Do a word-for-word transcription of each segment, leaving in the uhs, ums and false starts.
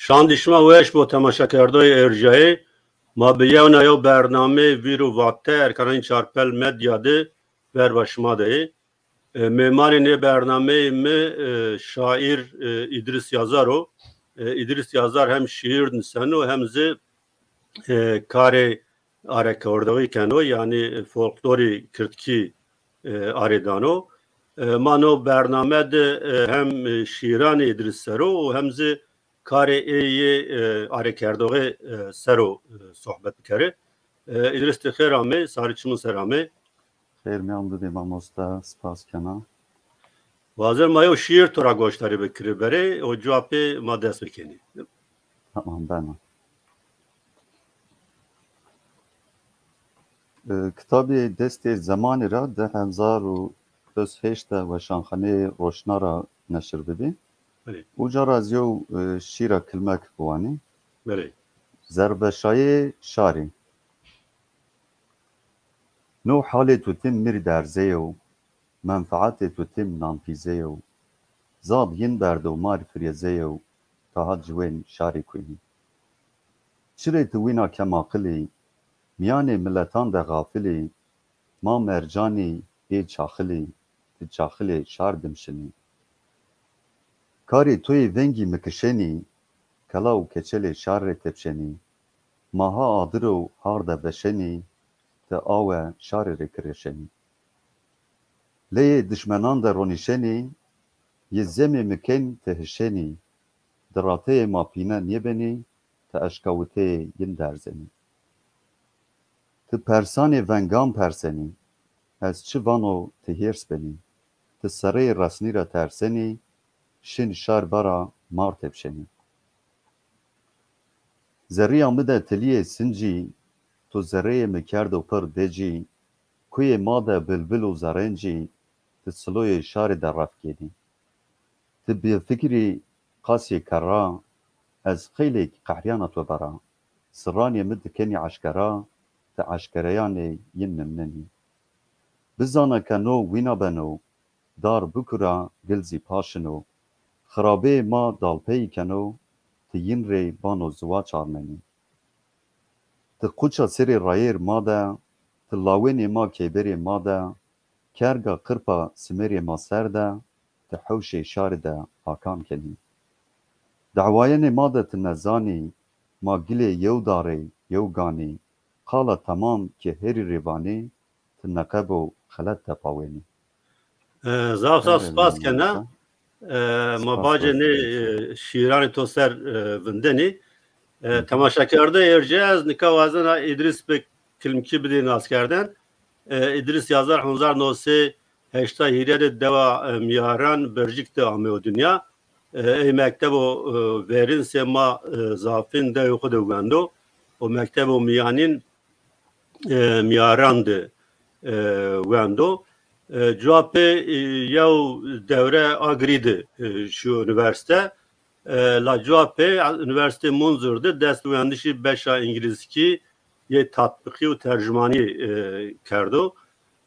Çandî şima weş bo temaşakerdoyê erjayê. Ma bi yewna yew bernameyê vîr û vater kanalê Çarpel Medya de verba şima de yê. E, mêmanê nê bernameyê mi, e, şaîr, e, Îdrîs Yazar o. E, Îdrîs Yazar hem şîîr niseno hem zî, e, karê arekerdexî keno, yanî folklorî kirdkî, e, arê dano. E, ma no bername de, e, hem, e, şîîranê Îdrîs ser o û hem zî karê ê yê, e, arekerdexî, e, ser o, e, sohbet bikerê. E, Îdrîs, ti xêr amê, sarê çimun ser amê. Xêr mîyan bibê mamosta, spas kena. Wazen ma yew şîîr to ra goşdarî bikirî berê û cewapê ma dest bikenî. Tamam, beno. E, kitabê Destê Zemanî ra di hezar û heşt de weşanxaneyê Roşna ra neşir bibî. Belê. Uca ra ez yew, e, şîra kilmek biwanî. Belê. Zerbeşayê şarî. No halê tu tim mi rî derzeyo, menfaatê tu tim nanpîzeyo. Zad yin berdo ma rî firyezeyo, taha ciwên şarî kuynî. Çirê tu wîna kemaqilî, mîyanê miletan de xafilî, ma mercanî ê çaxilî, ti çaxilê şar dimşinî. Karê to yê vengî mi kişenî, kela û keçelê şar rê tepşenî. Ma ha adir û har de veşenî, ti awe şarê rê kireşenî. Leyê dişmenan de ronîşenî, yi zemê mi ken ti hişenî. Di rateyê ma pîne nêbenî, ti eşkawiteyê yin derzenî. Ti persanê vengan persenî, ez çi vano ti hêrs benî. Ti sereyê resnî ra tersenî, şin şar vera mar tepşenî. Zerrîya mi de tilîyê sincî, to zereyê mi kerdo pir decî, kuyê ma de bilbil û zerencî, ti siloyê şarî de ref kenî. Ti bêfikirî qasê kerra, ez xeylêk qehrîyana to vera. Siranê mi dikenî eşkera, ti eşkereyanê yin nimnenî. Bizane ke no wîna beno, dar bikura gil zî paşino. Xirabeyê ma dalpeyî keno, ti yin rê bano ziwa çarmenî. Ti quça serê rayêr ma de, ti lawenê ma keyberê ma de, kerga qirpa simerê ma ser de, ti hewşê şarî de akan kenî. Dewayênê ma de ti nezanî, ma gilê yew darê, yew ganî, qala temam ke herî rê vanî, ti neqebo xelet tepawenî. E, zaf zaf spas kena. E, ma bacê nê, e, şîranê to ser, e, vindenî. E, temaşakerde erce ez nika wazena Îdrîs bi kilmkî bidê naskerden. E, Îdrîs Yazar hezar newsê heşta hîrê de dewa, e, Mîyaran Bircik de ameyo dinya. E, ey mektebo, e, verîn sê ma, e, zafîn dewê xwu de wendo. O mektebo mîyanîn, e, Mîyaran de, e, wendo. E, cuwa pê, e, yew dewre agirî de, e, şiyo unîversîte. E, la cuwa pê unîversîtê Munzur de dest wendişî beşa îngilîzkî yê tatbîqî û tercumanî, e, kerdo.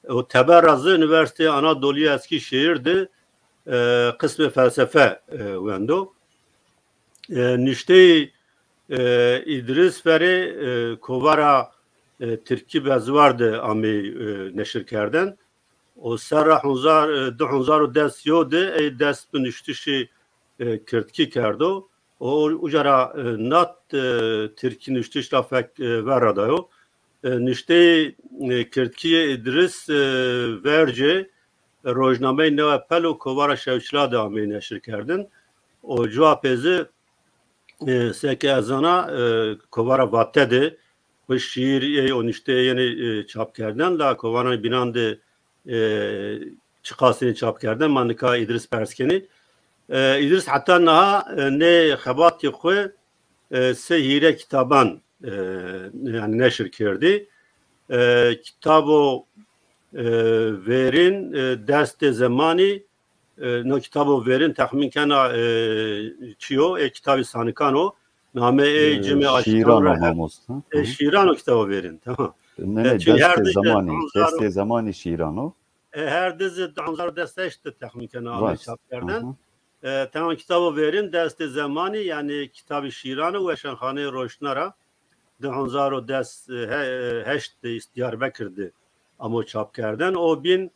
Û teber ra zî Unîversîteyê Anadoluyê Eskîşehîr de, e, qismê felsefe, e, wendo. E, nuşteyê, e, Îdrîs verê, e, kovara, e, Tirkî Beziwar de ameyî, e, neşirkerden. Û serra hezar, e, di hezar û des yo de ey dest bi nuştişî, e, kirdkî kerdo. Û uca ra, e, nat, e, tirkî nuştiş ra fek, e, ver ra dayo. E, nuşteyê, e, kirdkî yê Îdrîs, e, vercê, e, rojnameyê Newe Pel û Kovara Şewçila de ameyî neşirkerdin. Û cuwa pê zî, e, seke ez zana, e, Kovara Vate de, bi şîîr ê û nuşteyê yenê, e, çapkerden, la kovaranê bînan de, e, çiqas ê çapkerden, ma nika Îdrîs pers kenî. E, Îdrîs heta niha, e, nê xebatê xwu, e, sey hîrê kitaban, e, yanî neşir kerdî. E, kitabo, e, verîn, e, Destê Zemanî, e, no kitabo verîn texmîn kena, e, çi yo, ê kitabî sanikan o. Name ê, e, Cimê Aşîqan şîran ra o, mamosta. E, şîran o kitabo verîn, tamam. Ne, ne, e, çünkü her Destê Zemanî, Destê Zemanî şîran o. E, her di zî di hezar û des heşt de texmîn kena ame çap kerden. E, tema kitabo verîn Destê Zemanî, yanî kitabî şîran o, Weşanxaneyê Roşna ra di hezar û des, e, he-, e, heşt de îst-, Diyarbekir de amo çapkerden. O bîn,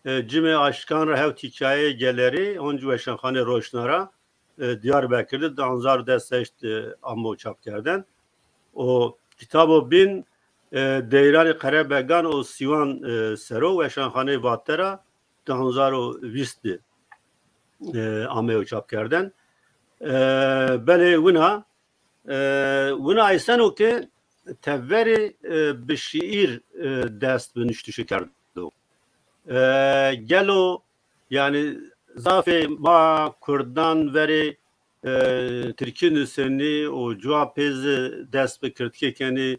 e, Cimê Aşikan ra hewt hîkayeyê gelerî, oncî Weşanxaneyê Roşna ra, e, Diyarbekir de di hezar û des heşt, e, amo çapkerden. O kitabo bîn, e, Deyranê Qerebegan û Sîwan, e, ser o, Weşanxaneyê Vate ra di hezar û vîst de, e, ameyo çapkerden. E, belê wina, e, wina eyseno ke teverê, e, bi şiîr, e, dest bi nuştişî kerdo. E, gelo, yanî, zafê ma kurdan verê, e, tirkî nusenî û cuwa pê zî dest bi kirdkî kenî,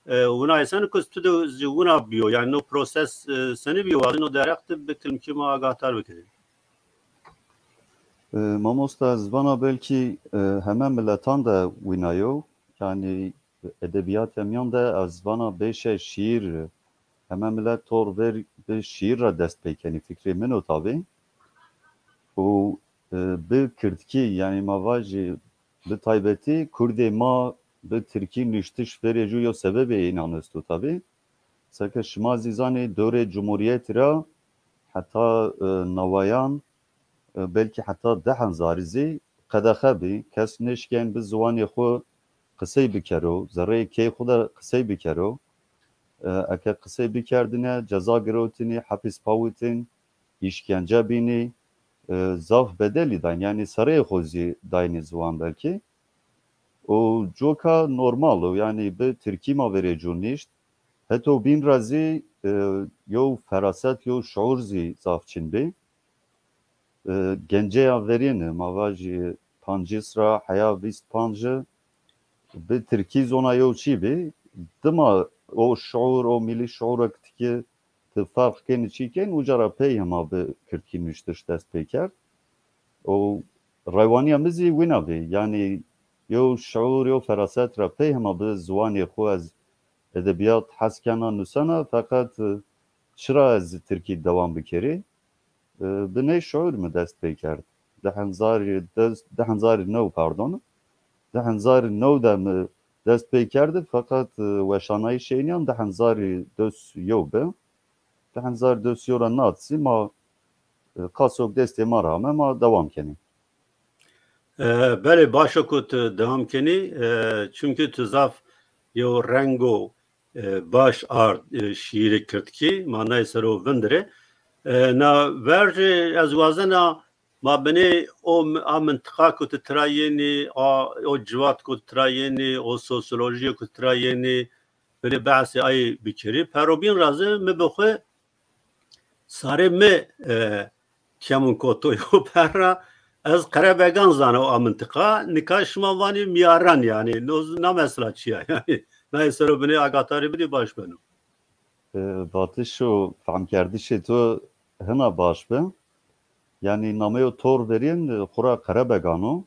e, wina eyseno ke tu de zî wina bîyo. Yanî no proses, e, senî bîyo? Wazî no derheq de bi kilmkî ma agahdar bikerî. E, mamosta, ez vana belkî, e, heme miletan de wîna yo. Yanî edebîyatê mîyan de ez vana bêşe şîîr, heme milet tor ver bi şîîr ra dest pê kenî, fikrê min o tabî. Û, e, bi kirdkî, yanî ma vajî bi taybetî kurdê ma bi tirkî nuştiş verê jû yo sebebê înan esto tabî. Seke şima zî zanî, dewrê Cumhurîyetî ra heta, e, nawayan, e, belkî heta di hezarî zî qedexe bî. Kes nêşkên bi ziwanê xwu qisey bikero, zereyê key xwu de qisey bikero. E, eke qisey bikerdine, ceza girewtînî, hepîs pawitîn, îşkence bînî, e, zaf bedelî dayn. Yanî sereyê xwu zî daynî ziwan belkî. Û coka normal o, yanî bi tirkî ma verê cû nîşt. Heto bîn ra zî, e, yew feraset, yew şuur zî zaf çin bî. E, genceya verîne, ma vajî pancîs ra heya vîst panc, bi tirkî zona yew çî bî. Dima o şuur, o milî şuurek tikî ti ferq kenî çî kenî, uca ra pey hema bi kirdkî nuştiş dest pê kerd. Û raywanîya mi zî wina bî. Yanî yew şuur, yew feraset ra pey hema bi ziwanê xwu ez edebîyat hes kena, nusena, feqet, e, çira ez tirkî dewam bikerî? E, bi ney şuur mi dest pê kerd. Di hezarî des, di hezarî new, pardon. Di hezarî new de mi dest pê kerdi, feqet, e, weşanayîşê înîyan di hezarî des yew bi. Di hezarî des yew ra nat zî ma, e, qasok destê ma ra ame, ma dewam kenî. E, belê, baş o ku tu dewam kenî, e, çimkî tu zaf yew rengo, e, baş ard, e, şîîrê kirdkî, manayê ser o vindirê. E, na vercê ez wazena ma binê o, a mintiqa ku tu tira yenî, a, o civat ku tu tira yenî, o sosyolojîye ku tu tira yenî, binê behsê ayî bikerî. Perobîn ra zî mi bi xwu sarê mi, e, kemûn koto yo perra, ez Qerebegan zana o a mintiqa, nika şima vanî Mîyaran, yanî no, na mesela çi ya? Yanî nayê ser o binê agatarî bidî, baş beno. E, vatiş û fehmkerdişê to hina baş bi. Yanî nameyo tor verîn, e, xwura Qerebegan o.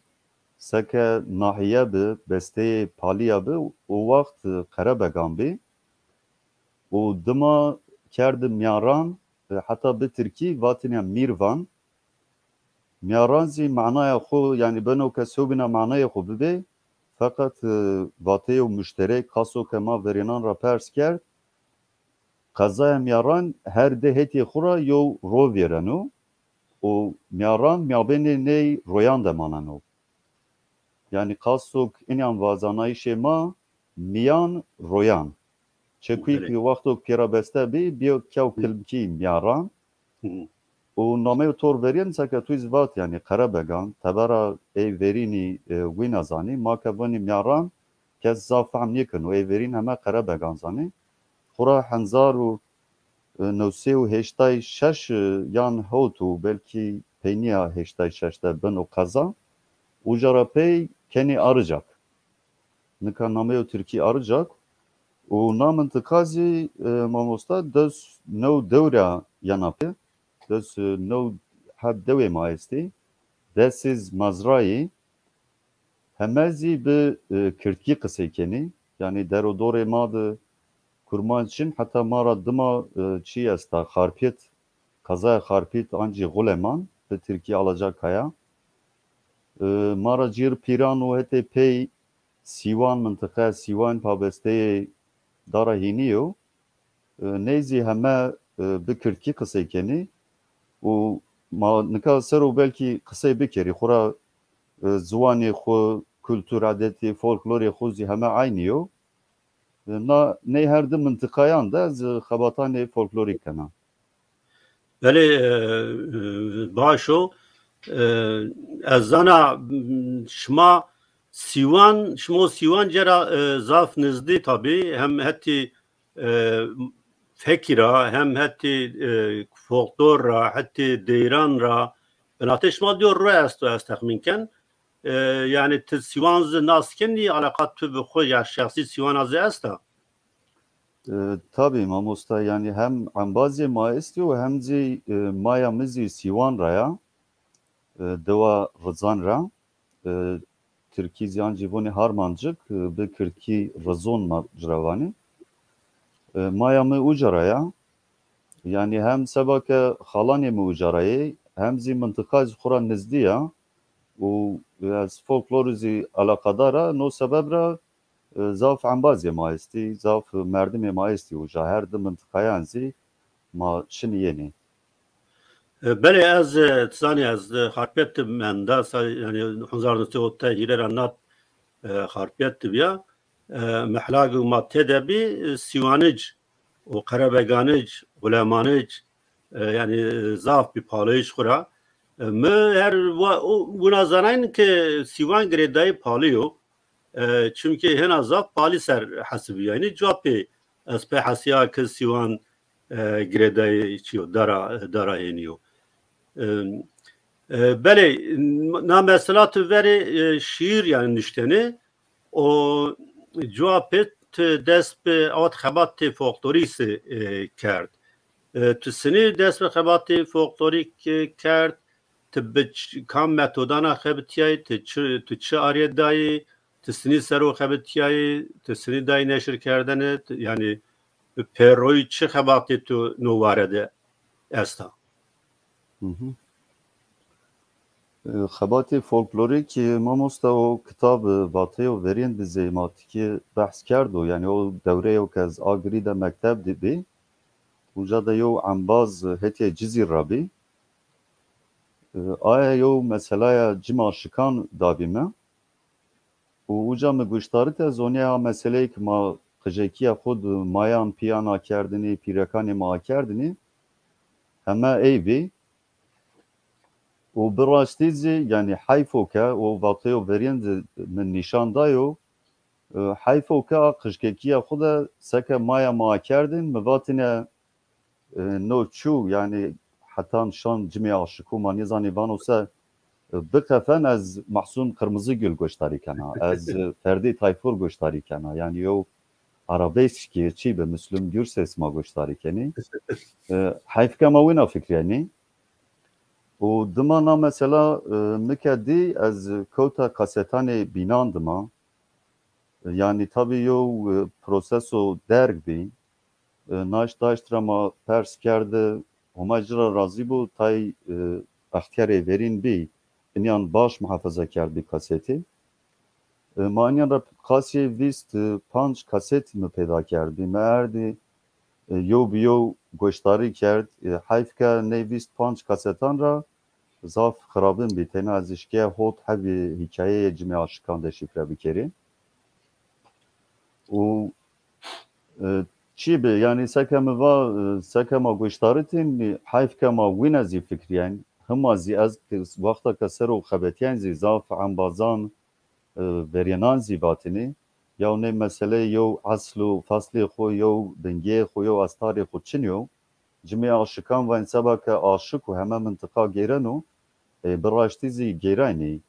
Seke nahîye bi, besteyê Palîya bi, o waxt, e, Qerebegan bî. Û dima kerdi Mîyaran, e, heta bi tirkî vatîne Mîrvan. Mîyaran zî manaya xwu, yanî beno ke sewbîna manayê xwu bibê, feqet, e, vateyo muşterek, qaso ke ma verênan ra pers kerd, qezaya Mîyaran her di hetê xwu ra yew ro vêreno û Mîyaran mabênê ney royan de maneno. Yanî qasok înîyan vazanayîşê ma mîyan royan. Çekuy ki wexto pêra beste bî, bîyo kew kilmkî Mîyaran. Û nameyo tor verîn, seke tu zî vat, yanî Qerebegan, tebera ey verînî, e, wîna zanî, ma ke vanî Mîyaran, kes zaf fehm nêkeno, ey verîn heme Qerebegan zanî. Xwura hezar û, e, new sey û heştay şeş, e, yan hewt û belkî peynîya heştay şeş de beno qeza. Uca ra pey kenî Arıcak. Nika nameyo tirkî Arıcak. Û na mintiqa zî, e, mamosta, des new dew ra yena pê. Des, e, new heb dewê ma estî. Des iz mazrayî. Heme zî bi, e, kirdkî qisey kenî. Yanî der û dorê ma de kurmanc çin, heta ma ra dima, e, çî esta, Xarpêt, qezaya Xarpêt ancî Xuleman, bi tirkî Alacakaya. E, ma ra cêr pîran û hetê pey Sîwan, mintiqe Sîwan pabesteyê dara hênî yo. E, ney zî heme, e, bi kirdkî qisey kenî û ma nika ser o belkî qisey bikerî. Xwura, e, ziwanê xwu, kultur, edetê, folklorê xwu zî heme eynî yo. E, na, ney her di mintiqayan de ez xebatanê folklorîk kena. Belê, e, e, baş o. E, ez zana, m, şima Sîwan, şima Sîwan cera, e, zaf nizdî tabî, hem hetî, e, fekî ra, hem hetî, e, folklor ra, hetî deyran ra, binatê şima diyor ro esto, ez texmîn ken. E, yanî ti Sîwan zî nas kenî, alaqa tu bi xwu ya şexsî Sîwana zî esta? E, tabî mamosta, yanî hem embazê ma estî û hem zî, e, maya mi zî Sîwan ra ya, e, dewa Rizan ra. E, tirkî zî ancî vonê Harmancik, e, bi kirdkî Rizon ma ci ra vanê. E, maya mi uca ra ya. Yanî hem seba ke xalanê mi uca ra yê, hem zî mintiqa zî xwu ra nizdî ya û ez folklorî zî alaqadar a, no sebeb ra, e, zaf embazê ma estî, zaf merdimê ma estî uca. Her di mintiqayan zî ma şinî yenî. E, belê, ez, e, ti zanî, ez, e, Xarpêt de menda, sa, yanî, hezar neh sey û hîrê ra nat, e, Xarpêt de bîya. E, mehlag ma têde bî, e, Sîwanic û Qerebeganic, Xulemanic, e, yanî, e, zaf bî paleyîş xwu ra. E, mi her wa-, o, wina zanayn ke Sîwan girêdayî palî yo. E, çimkî hêna zaf palî ser hesibîyaynî. Cuwa pê ez pê hesîya ke Sîwan, e, girêdayî çi yo, dara, dara hênî yo. E, e, belê, na mesela tu verê, e, şîîr yanî nuştenê, o cuwa pê tu dest bi awat xebatê folklorî se, e, kerd. E, tu sinî dest bi xebatê folklorîk, e, kerd, ti bi ç-, kam metodana xebitîyayî, ti çi, tu çi arê dayî, ti sinî ser o xebitîyayî, ti sinî dayî neşirkerdene, ti, yanî pêroyî çi xebatê tu no ware de esta? Hı hı. E, xebatê folklorîk, e, mamosta, o kitab, e, Vateyo Verîn de zî ma tikê behs kerdo. Yanî o dewreyo ke ez Agirî de mekteb de bî. Uca de yew embaz, e, hetê Cizîr ra bî. E, aye yew meselaya cimê aşikan dabî mi. Û uca mi goştarite zonîya meseleyê ke ma qijekîya xwu di mayan, pîyan akerdinî, pîrekanê ma akerdinî, heme ey bî. Û bi raştî zî, yanî heyf o ke o vateyo verîn di mi nîşan dayo, e, heyf o ke a qijkekîya xwu de seke maya ma akerdin, mi vatine, e, no çû, yanî hetan şan cimê aşiku ma nêzanî vano se, e, biqefen ez Mahsun Qirmizigül goştarî kena, ez, e, Ferdî Tayfur goştarî kena, yanî yew arabeskî çî bi Müslüm Gürses ma goştarî kenî. E, heyf ke ma wina fikrîyenî. Û dima na mesela, e, mi ke dî ez kewta kasetanê bînan dima. E, yanî tabî yew, e, proseso derg bî. E, naşt daşt ra ma pers kerdi, Homa ci ra razî bo, tay, e, extîyarê verîn bî, inîyan baş muhafaza kerd bî kasetî. E, ma inîyan ra qasî vîst, e, panc kaset mi peyda kerd bî. Mi erdî, e, yew bi yew goşdarî kerd. E, heyf ke ney vîst panc kasetan ra zaf xirabin bî. Teyna ez îşkîya hot hebî hîkayeyê cimê aşikan deşîfre bikerî. Û, e, çî bi, yanî seke mi va, e, seke ma goşdaritîn, heyf ke ma wîna zî fikrîyen, hima zî ez ki wexta ke ser o xebetîyen zî zaf embazan, e, verînan zî vatinî, yaw nê meseleyê yew esl û feslê xwu, yew bingeyê xwu, yew estarê xwu çin yo. Cimê aşikan vayîn seba ke aşik û heme mintiqa geyreno, e, bi raştî zî geyraynî.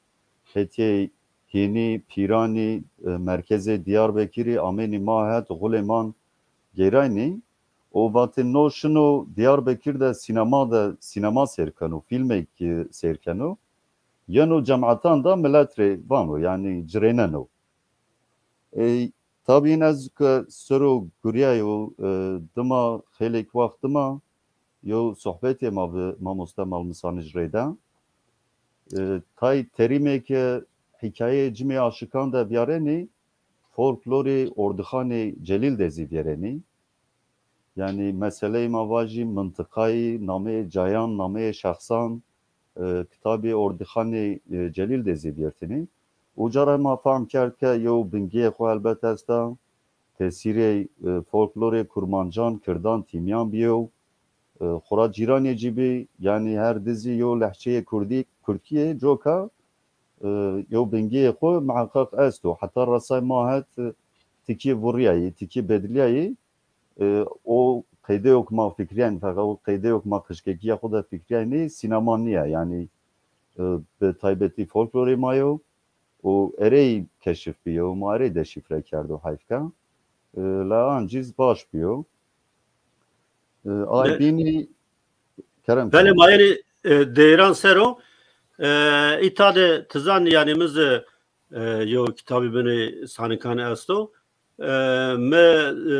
Hetê hênî, pîranî, e, merkezê Diyarbekirî, amênî ma het, Xuleman geyraynî. O vatê no şino Diyarbekir de sînema de, sînema seyr keno, fîlmêk, e, seyr keno. Yeno cemaetan de milet rê vano, yanî cirêneno. Ey, tabî ez ke ser o gurîyayo, e, dima xeylêk wext dima yew sohbetê ma bi mamoste Malmisanic reyde. E, tay terîmê ke hîkayeyê Cimê Aşikan de vîyarenî, folklorê Ordixanê Celîl de zî vîyerenî. Yanî meseleyê ma vajî mintiqayî, nameyê cayan, nameyê şexsan, e, kitabê Ordixanê, e, Celîl de zî vîyertinî. Uca ra ma fehm kerd ke yew bingeyê xo helbet esta, tesîrê, e, folklorê kurmancan, kirdan, tîmyan bîyo. E, xora cîranê cî bî, yanî her di zî yew lehçeyê kurdî, kurdkî yê, coka, e, yew bingeyê xo muheqeq esto. Heta resay ma het, e, tikî vurîyayî, tikî bedilîyayî. E, o qeydeyo ke ma fikrîyaynî, feqet o qeydeyo ke ma qijkekîya xo de fikrîyaynî, sînema nîya. Yanî, e, bi taybetî folklorê ma yo. O erey keşif bîyo, ma erey deşîfre kerdo heyf ke. E, la ancîz baş bîyo. E, ay Be- bînî kerem Belê, keno. Ma yenî, e, deyran ser o. E, îta de ti zanî, yanî mi zî, e, yew kitabî binê Sanikan esto. E, mi, e,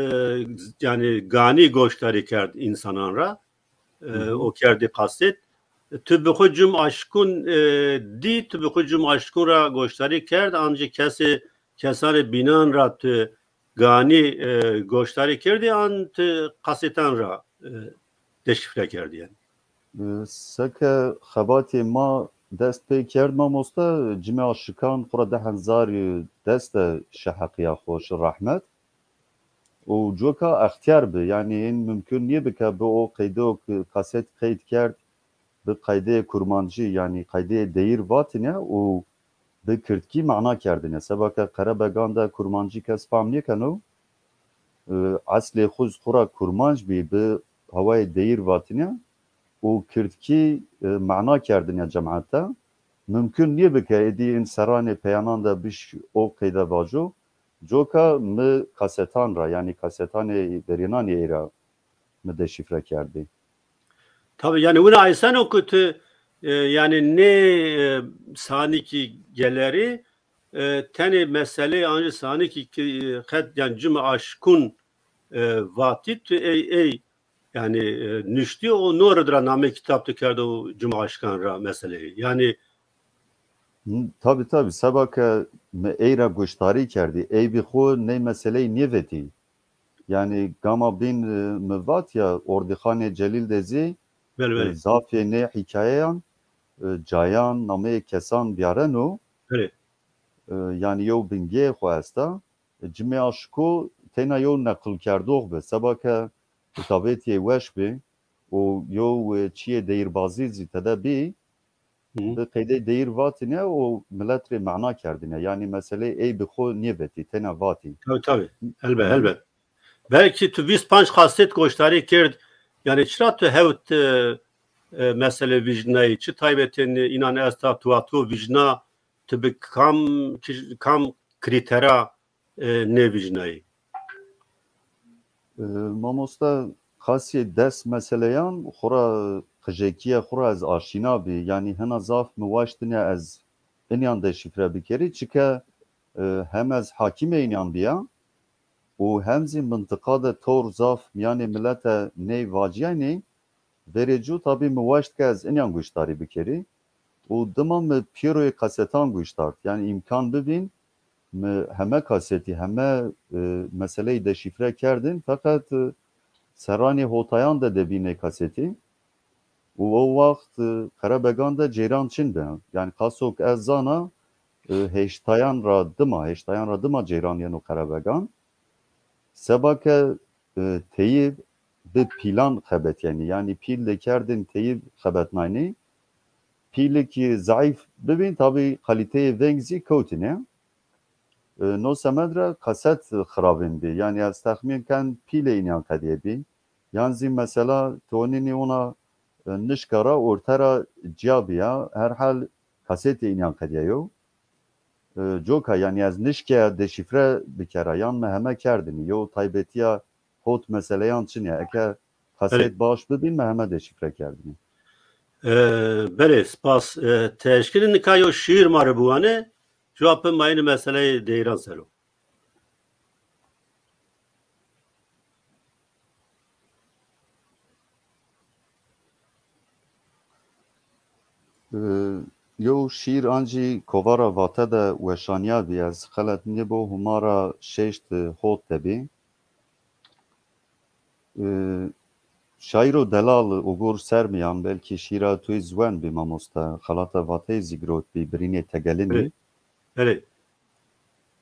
yanî ganî goşdarî kerd însanan ra. E, Hı hı. O kerdî kaset. Tu bi xwu Cim Aşkun, e, dî, tu bi xwu Cim Aşkun ra goşdarî kerd, ancî kesê, kesanê bînan ra tu ganî, e, goşdarî kerdî, an tu kasetan ra, e, deşîfre kerdî yanî? E, seke xebatê ma dest pê kerd mamoste, Cimê Aşikan xwu ra di hezar des de şi heqîya xwu, şi rehmet. Û coka extîyar bi, yanî hîn mumkin nîbi ke bi o qeydo ke kaset qeyd kerd, bi qeydeyê kurmancî, yanî qeydeyê deyîr vatine û bi kirdkî mana kerdine. Seba ke Qerebegan de kurmancî kes fam nêkeno. E, eslê xwu zî xwu ra kurmanc bî, bi hawayê deyîr vatine û kirdkî, e, mana kerdine cemaet de. Mumkin nîbi ke êdî in serranê peyanan de biş o qeyde vaco. Coka mi kasetan ra, yanî kasetanê verênanê ey ra mi deşîfre kerdî. Tabî, yanî wina eyseno ke tu, e, yanî nê, e, sanikî gelerî, e, tenê meseleyê ancî sanikî ke, e, qet, yanî Cimê Aşkun, e, vatî, tu ey, ey, yanî, e, nuştî û no rid ra nameyê kitab tu kerdo Cimê Aşikan ra meseleyî. Yanî Hı, tabî, tabî. Seba ke mi ey ra goşdarî kerdî, ey bi xwu ney meseleyî nêvetî. Yanî gama bîn, e, mi vat ya, Ordîxanê Celîl de zî, Belê, e, belê. Zafê nê hîkayeyan, e, cayan, nameyê kesan vîyareno. Belê. E, yanî yew bingeyê xwu esta. E, Cimê Aşiko teyna yew neqilkerdox bi. Seba ke kitabetîyê weş bi û yew, e, çîyê deyîrbazî zî tede bî. Hı. Bi qeydey deyîr vatine û milet rê mana kerdine. Yanî meseleyê ey bi xwu nêvetî, tena vatî. Tabii, tabii. Elbet, elbet. Belkî tu vîst panc kaset goşdarî kerd. Yanî çira tu hewt, e, e, mesele vîjnayî? Çi taybetên înan esta, tu va tu vîjna, tu bi kam, kam krîtera, e, nêvîjnayî? E, mamoste, qasî des meseleyan xwura qijekîye xwura ez aşîna bî. Yanî hina zaf mi waştine ez inyan deşîfre bikerî. Çike, e, hem ez hakîmê inyan bîya û hem zî mintiqa de tewr zaf mîyanê milete ney vacîyenî. Verê cû tabî mi waşt ke ez inyan goşdarî bikerî. Û dima mi pêroyê kasetan goşdart. Yanî îmkan bibîn, mi heme kasetî, heme, e, meseleyî deşîfre kerdin. Feqet, e, serranê hotayan de debî nê kasetî. Û o waxt, e, Qerebegan de ceyran çin bi. Yanî qaso ke ez zana, e, heştayan ra dima, heştayan ra dima ceyran yeno Qerebegan. Seba ke, e, teyîb bi pîlan xebetîyenî. Yanî pîl de kerdin teyîb xebetnaynî. Pîlê kî zeîf bibîn, tabî kalîteyê veng zî kewtîne. E, no semed ra kaset xiravên bî. Yanî ez texmîn ken pîlê înîyan qedîye bî. Yan zî mesela tonînî ona, e, nişka ra orte ra cîya bîya. Herhal kasetê înîyan qedîyeyo. E, coka, yanî ez nişkeya deşîfre bikera, yan mi heme kerdinî. Yew taybetîya hot meseleyan çin ya. Eke kaset baş bibîn, mi heme deşîfre kerdinî. E, belê, spas. E, ti eşkenî nika yew şîîr ma rê biwane, cuwa pê ma yenî meseleyê deyran ser o. E, Yew şîîr ancî kovara Vate de weşanîyabî, ez xelet nêbo hûmara şeşt hot de bî. E, şaîro delal Ugur Sermiyan, belkî şîra tu yê ziwen bî mamoste, xelata Vateyê zî girotbî, Birînê Tegelinî. Belê. Belê.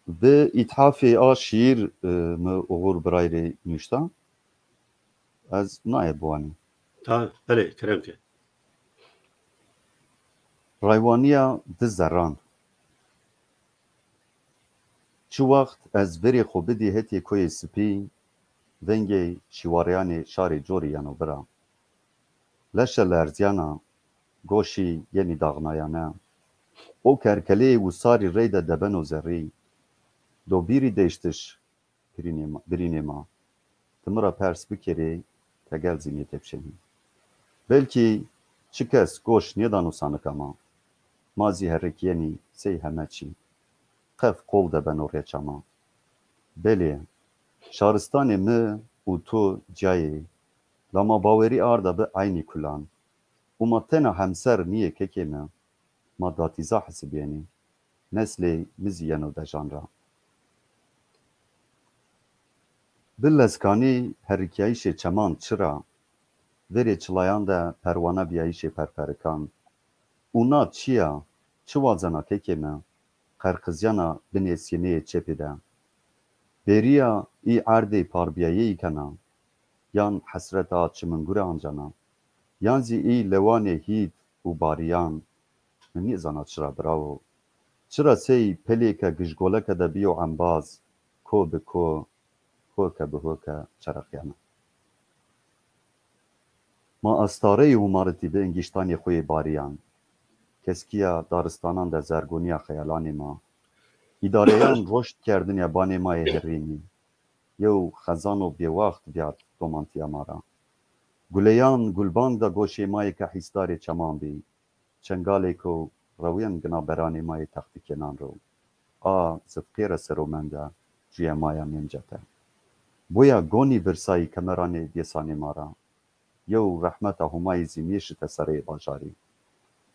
Bi îthafê a şîîr, e, mi Ugur Birayî rê nuşta. Ez naye biwanî. Ta, belê, kerem ke. Raywanîya di zerran. Çi wext ez verê xo bidî hetê Koyê Sipî, vengê şîwareyanê şarê corî yeno vira. Leşe lerzîyana, goşî yenî daxnayane. O kerkeleyê wisarî reyde debeno zerrî. Do bîrî deştiş, birînê ma, birînê ma. Ti mi ra pers bikerê, tegel zî nêtepşenî. Belkî çi kes goş nêdano sanika ma. Ma zî herikîyenî sey heme çî. Qef qol de beno rêça ma. Belê, şaristanê mi û tu cayê, la ma bawerî arda bi eynî kulan. Û ma tena hemser nîyê kekê mi, ma datîza hesibîyenî. Neslê mi zî yeno dejan ra. Bi lezkanî herikîyayîşê çeman çira, verê çilayan de perwanebîyayîşê perperikan. Û na çi ya, çi wazena kekê mi, qerqizîyana binê sîneyê çepî de. Bêrîya î erdê parbîyayeyî kena, yan hesreta çimingure ancana, yan zî î lewanê hît û barîyan, mi nêzana çira birawo. Çira sey pelêke gijgoleke de bîyo embaz, ko bi ko, hoke bi hoke çereqîyena. Ma estareyê hûmaritî bi ingîştanê xo yê barîyan. Keskîya daristanan de zergonîya xeyalanê ma. Îdareyan roşt kerdinîya banê ma yê herêmî. Yew xezano bêwext vîyart domantîya ma ra. Guleyan gulbang de goşê ma yê ke hîsdarê çeman bî. Çengalêko rewên gina beranê ma yê textîkênan ro. A zifqê re sero mende, cuye ma ya nêmcete. Boya gonî virsayî kemeranê dêsanê ma ra. Yew rehmeta Homayî zî nêşite sereyê bajarî.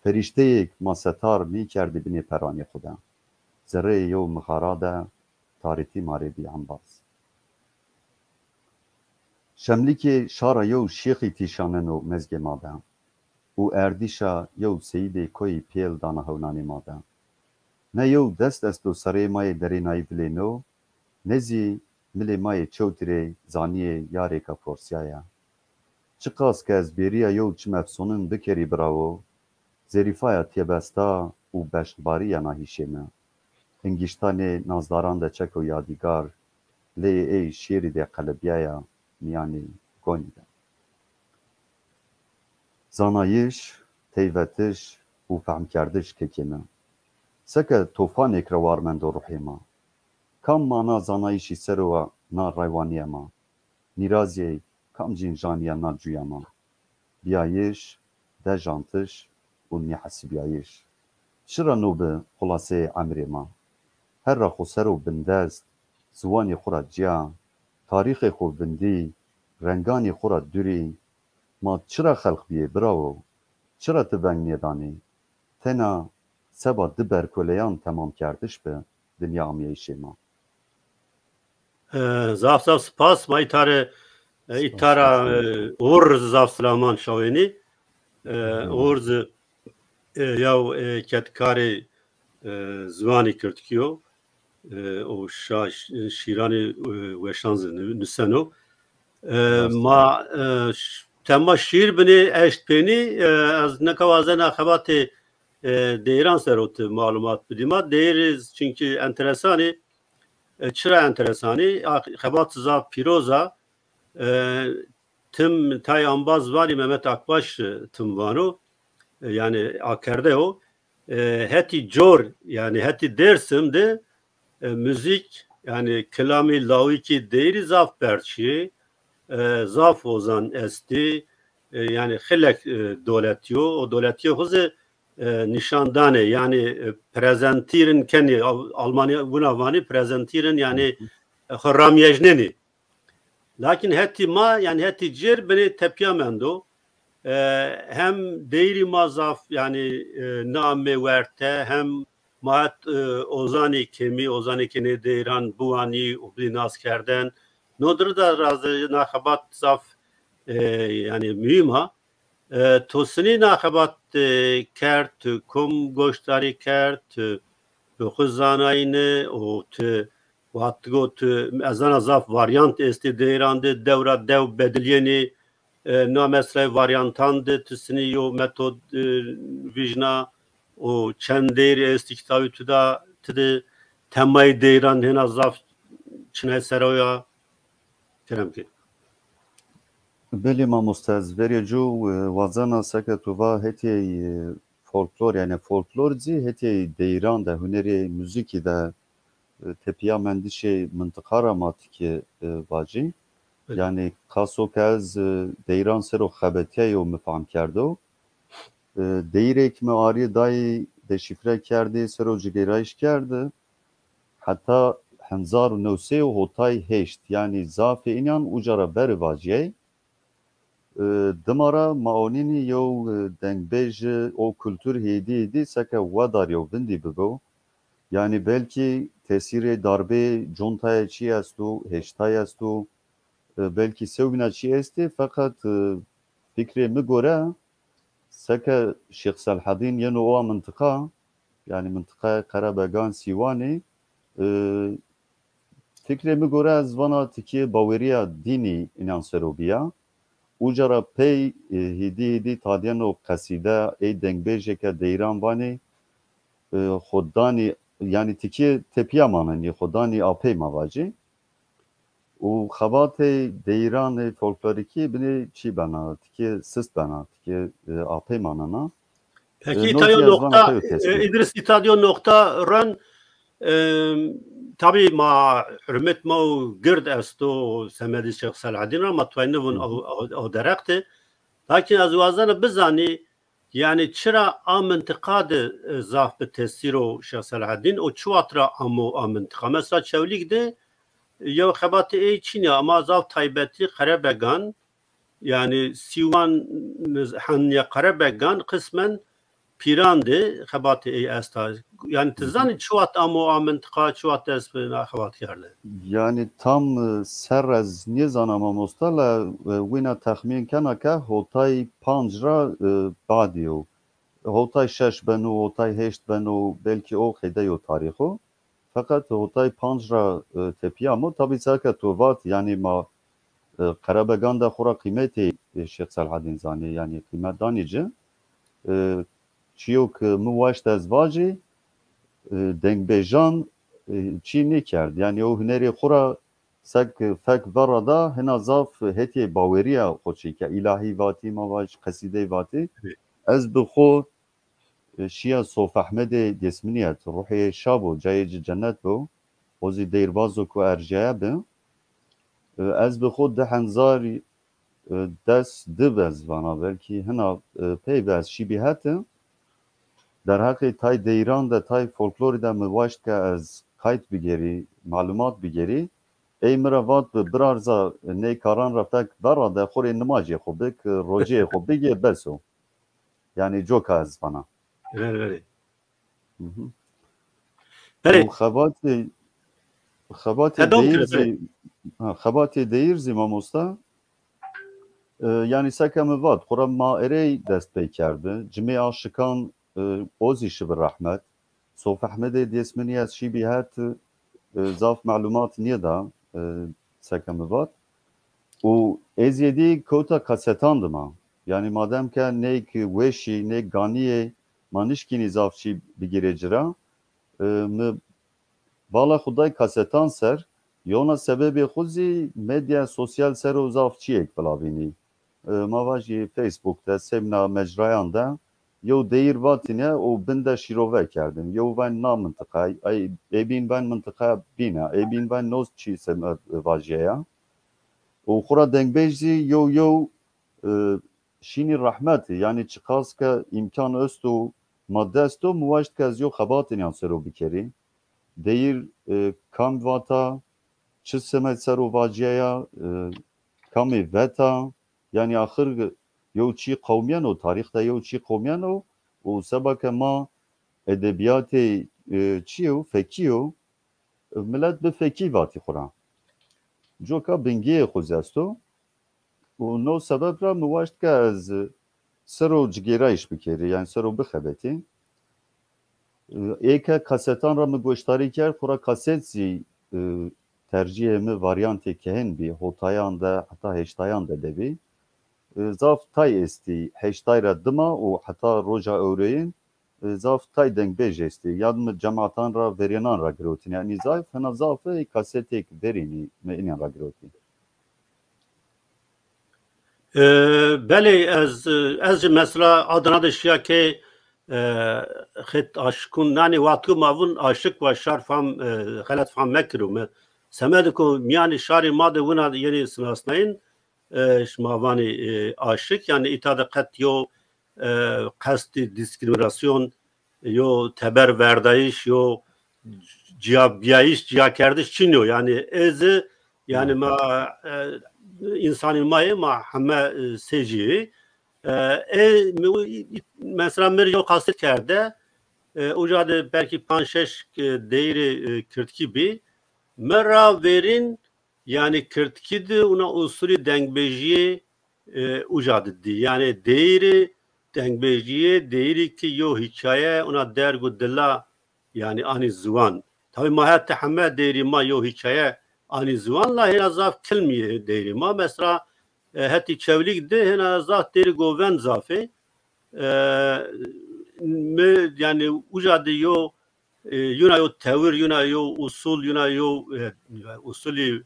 Ferîşteyêk ma setar nêkerdî binê peranê xo de. Zereyê yew mixara de tarîtî ma rê bî embaz. Şemlîkê şara yew şêxî tîşaneno mezgê ma de û erdîşa yew seyîdê koyî pêl dana hewnanê ma de. Ne yew dest esto sereyê ma yê derênayî vilêno, ne zî milê ma yê çewtî rê zanîyê yarêka forsîyaya. Çiqas ke ez bêrîya yew çim efsonin bikerî birawo, zerîfaya têbesta û beştbarî yena hîşê mi. Hingîştanê nazdaran de çeko yadîgar, leyê ey şêrî de qelibîyaya mîyanê gonî de. Zanayîş, teyvetiş û fehmkerdiş kekê mi. Seke tofanêk rewar mendo ruhê ma. Kam mana zanayîşî ser o na raywanîya ma? Mîrazê kamcîn janîya na cuya ma? Bîyayîş, dejantiş û nêhesibîyayîş. Çira no bi xulaseyê emrê ma? Her ra xo ser o bindest, ziwanê xo ra cîya, tarîxê xo vindî, renganê xo ra durî. Ma çira xelq bîyê birawo? Çira ti veng nêdanî? Tena seba di berkoleyan temamkerdiş bi dinya ameyîşê ma. E, zaf zaf spas. Ma îta rê, e, îta ra, e, Uğur zî zaf silaman şawênî. E, Uğur zî, e, yaw, e, kedkarê, e, ziwanê kirdkî yo. E, o şa-, şîranê, e, weşan zî nu-, nuseno. E, ma, e, ş-, tema şîr binê eşt pênî, e, ez nika wazena xebatê, e, deyran ser o ti malumat bidî ma. Deyirî çunkî enteresan ê. E, çira enteresan ê? A, xebat zaf pîroz a. E, tim tay embaz vanî Mehmet Akbaş, e, tim vano. E, yanî akerde o. E, hetî cor, yanî hetî Dêrsim de, e, muzîk, yanî kilamî lawikî deyirî zaf berd şî. E, zaf ozan estî. E, yanî xilek, e, doletî yo. O doletîyê xo zî, e, nîşan danê, yanî, e, prezentîrin kenî, Al-, Almanî wina vanî prezentîrin, yanî, e, xo ramyejnenî. Lakin hetî ma, yanî hetî cêr binê tepîya mendo. E, hem deyrî ma zaf, yanî, e, niamê werte, hem ma het, e, ozanê kemî, ozanê ke nê deyran biwanî û bidî nas kerden. No dir de razê na xebat zaf, e, yanî muhîm a. E, to sinî na xebat, e, kerd, tu kom goşdarî kerd, tu bi xwu zanayîne û tu, wextigo tu, ez zana zaf varyant estê deyran de, dew ra dew bedilîyenê, e, na mesela varyantan de tu sinî yo metod, e, vîjna û çend deyr estî kitabî tu da, ti de temayê deyran hêna zaf çinay ser o ya? Kerem ke. Belê mamoste, ez verê cu, e, wazena seke tu va hetê, e, folklor, yanî folklor zî hetê deyran de, hunerê muzîkî de, e, tepîya mendişê mintiqa ra ma tikê, e, vacî. Belê. Yanî qaso ke ez, e, deyran ser o xebetîyayo, mi fehm kerdo. E, deyîrêk mi arî dayî, deşîfre kerdî, ser o cigêrayîş kerdî. Heta hezar û new sey û hotay heşt, yanî zafê înîyan uca ra berî vacîyay. E, dima ra ma onînî yew, e, dengbêj o kultur hêdî hêdî seke wedarî û vindî bibo. Yanî belkî tesîrê darbê contaya çî esto, heştay esto, e, belkî sewbîna çî estê, feqet, e, fikrê mi gore seke Şêx Selhedîn yeno owa mintiqa, yanî mintiqaya Qerebegan Sîwanî, e, fikrê mi gore ez vana tikê bawerîya dînî înan ser o bîya. Uca ra pey, e, hêdî hêdî tadîyeno qesîde, ey dengbêjê ke deyran vanê, e, xo danî, yanî tikê tepîya manenî, xo danî apey ma vacî. Û xebatê deyranê folklorîkî binê çî bena, tikê sist bena, tikê, e, apey manena. Pekî, e, îta yo noqta, e, Îdris, îta yo noqta ren, e, tabî ma hurmet ma û gird esto semedê Şêx Selahedîn ra, ma tuay nivûn o, o, o derextê. Lakin ez wazena bizanî, yanî çira a mintiqa de, e, zaf bi tesîr o Şêx Selahedîn û çi wext ra amo a mintiqa? Mesela Çewlîg de yew xebatê ey çin ya, ama zaf taybetî Qerebegan, yanî Sîwan, henya Qerebegan qismen Pîran de xebatê ey esta. Yanî ti zanî çi wext amo a mintiqa, çi wext dest bi na xebat kerde? Yanî tam, e, serr ez nêzana mamosta, la, e, wina texmîn kena ke hotay panc ra, e, badî yo. Hotay şeş beno, hotay heşt beno, belkî o qeyde yo tarîxo. Feqet hotay panc ra, e, tepîya amo. Tabî seke to vat, yanî ma, e, Qerebegan de xo ra qîmetê, e, Şêx Selahedîn zanê, yanî qîmet danê ci. E, çîyo ke mi waşt ez vacî, e, dengbêjan, e, çî nêkerd. Yanî o hunerê xo ra sek fek verra da, hina zaf hetê bawerîya xo çê ke îlahî vatî, ma vaj qesîdey vatî. Tabii. Ez bi xo, e, şîya Sof Ehmedê Dêsminî het, ruhê şa bo, cayê ci cennet bo. O zî deyîrbazo ku erjaya bi. E, ez bi xo di hezar, e, des di ez vana, belkî hina, e, pey bi ez şîbî heti. Derheqê tay deyran de, tay folklorî de mi waşt ke ez qayt bigêrî, malumat bigêrî. Ey mi ra vat bi birarza ney karan ra fek verra de xo rê nimajê xo bik, roceyê xo bigê, bes o. Yanî coka ez vana. Verê, verê. Hı hı. Verê. Û xebatê, xebatê deyîr zî, ha, xebatê deyîr zî mamosta, e, yanî seke mi vat, xora ma erey dest pey kerdi. Cimê aşikan, e, o zî şibi rehmet. Sof Ehmedê Dêsminî ez şîbî het, e, zaf melumat nêda, e, seke mi vat. Û ê zêdî kewta kasetan dima. Yanî madem ke nêk weşî, nêk ganî yê, ma nişkînî zaf çî bigîrê ci ra. E, mi bala xwu day kasetan ser, yewna sebebê xwu zî medya sosyal ser o zaf çîyêk vila vînî. E, ma vajî Facebook de, semna mecrayan de, yew deyîr vatîne û bin de şîrove kerdin. Yew ven na mintiqa, ey, ê bîn ven mintiqa bîne, ê bîn ven no çî seme vajîye ya. Û xwura dengbêj zî yew yew, e, şînî rehmetî, yanî çiqas ke îmkan esto, madde esto, mi waşt ke ez yew xebat înîyan ser o bikerî. Deyîr, e, kam vata, çi semed ser o vacîyaya, e, kamê veta, yanî axir, yew çî qewmîyeno, tarîx de yew çî qewmîyeno û seba ke ma edebîyatê, e, çi yo, fekî yo, milet bi fekî vatî xwu ra. Coka bingeyê xwu zî esto. Û no sebeb ra mi waşt ke ez sero cigêrayîş bikerî, yanî sero bixebetî. Ê ke kasetan ra mi goşdarî kerd, xwura kaset zî, e, tercîhê mi varyantê kehin bî, hotayan de heta heştayan de de bî. E, zaf tay estî, heştay ra dima û heta roja ewroyin, e, zaf tay dengbêj estî. Yan mi cematan ra, verênan ra girotîn. Yanî zaf, hina zaf ê kasetêk verênî mi înên ra girotî. E, belê, ez, ez jî mesela Adana de şiya ke, e, xet aşikun, nanî wextku ma vun aşik wa şar fam, e, xelet fam mekiro mi. Semedê ku mîyanê şarê ma de wina yenê sinasnayîn, e, şima vanê, e, aşik, yanî îta de qet yo, e, qestî dîskriminasyon, yo teber verdayîş, yo ciyabîyayîş, ciyakerdiş çin yo. Yanî ê zî, yanî ma, e, însanî ma yê, ma heme, e, sey jî yê. E, ê, mi, mesela mi rê yo kaset kerde, e, uca de belkî panc şeş, e, deyîrê, e, kirdkî bî. Mi ra verîn, yanî kirdkî de wina usulî dengbêjîyê, e, uca de dî. Yanî deyîrê dengbêjîyê, deyîrî ki yo hîkaye wina derg û dila, yanî anî ziwan. Tabî ma heta heme deyîrî ma yo hîkaye anî ziwan, la hêna zaf kilmî yê deyîrî ma. Mesela, e, hetî Çewlîg de hêna zaf deyîrî govend zaf ê. E, mi, yanî uca de yo, e, yuna yo tewir, yuna yo usul, yuna yo, e, usulî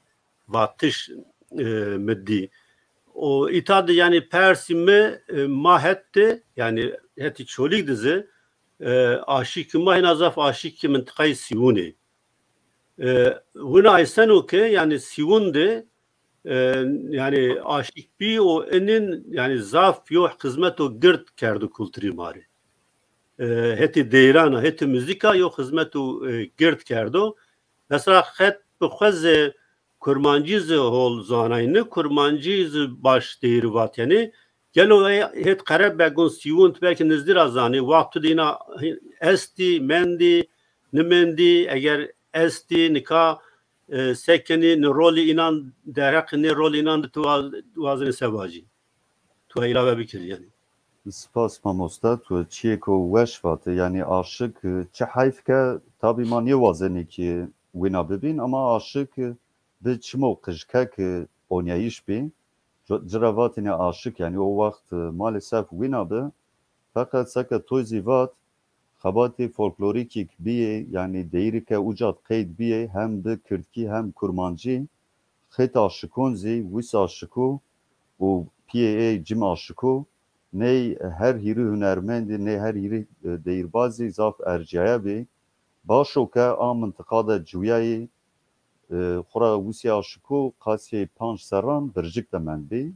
vatiş, e, mi dî. O îta de yanî persî mi, e, ma het de, yanî hetî Çolîg de zî, e, aşîkî ma hêna zaf aşîkî mintiqayê Sîwûn ê. E, wina eyseno ke yanî Sîwûn de, e, yanî aşîk bî û inin yanî zaf yo xizmeto gird kerdo kulturî ma rê. E, hetî deyran a, hetî muzîk a yo xizmeto, e, gird kerdo. Mesela xet bi xwe zî kurmancî zî hol zanayne, kurmancî zî baş deyîrî vatêne. Gelo ê het Qerebegon Sîwûn ti belkî nizdî ra zanî, wexto de îna estî, mendî, nimendî, eger estî, nika, e, se kenî, ni rolî înan, derheqê nê rolî înan de ti wa-, wazenî se vajî? Tu îlave bikirî yanî. Spas mamosta, tu çîyêko weş vatî. Yanî aşik, e, çi heyf ke tabî ma nêwazenî ki wina bibîn, ama aşik, e, bi çim û qijkek, e, onyayîş bî. Ci-, ci ra vatêne aşik, yanî o wext, e, malesef wina bi. Feqet seke to zî vat, xebatê folklorîkî ke bîyê, yanî deyîrî ke uca de qeyd bîyê, hem bi kirdkî hem kurmancî, xet aşikon zî, wis aşiko û pîyê ê cim aşiko, ney her hîrî hunermendî, ney her hîrî, e, deyîrbazî zaf ercîyaye bî. Baş o ke a mintiqa de ciwîyayî, e, xwura wisê aşiko qasê panc serran Bircik de mendbî.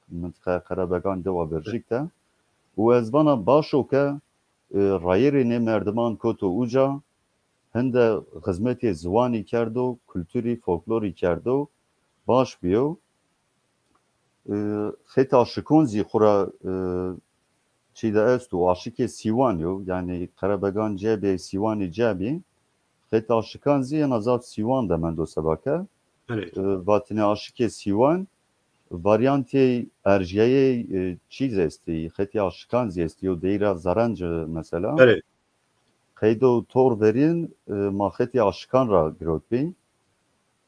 Mintiqaya Qerebegan dewa Bircik de. Û ez vana baş o ke, e, rayîrê nê merdiman koto uca, hinde xizmetê ziwanî kerdo, kulturî, folklorî kerdo, baş bîyo. E, xet aşikon zî xwura, e, çî de esto, aşikê Sîwan yo, yanî Qerebegan cebê, Sîwanî cebî. Xet aşikan zî ena zaf Sîwan de mendo seba ke. Belê. E, vatine aşikê Sîwan, varyantê erjiyayê, e, çî zî estî, xetê aşikan zî estî, yo deyra Zerenc mesela. Belê. Qeydo tor verîn, e, ma xetê aşikan ra girotbî.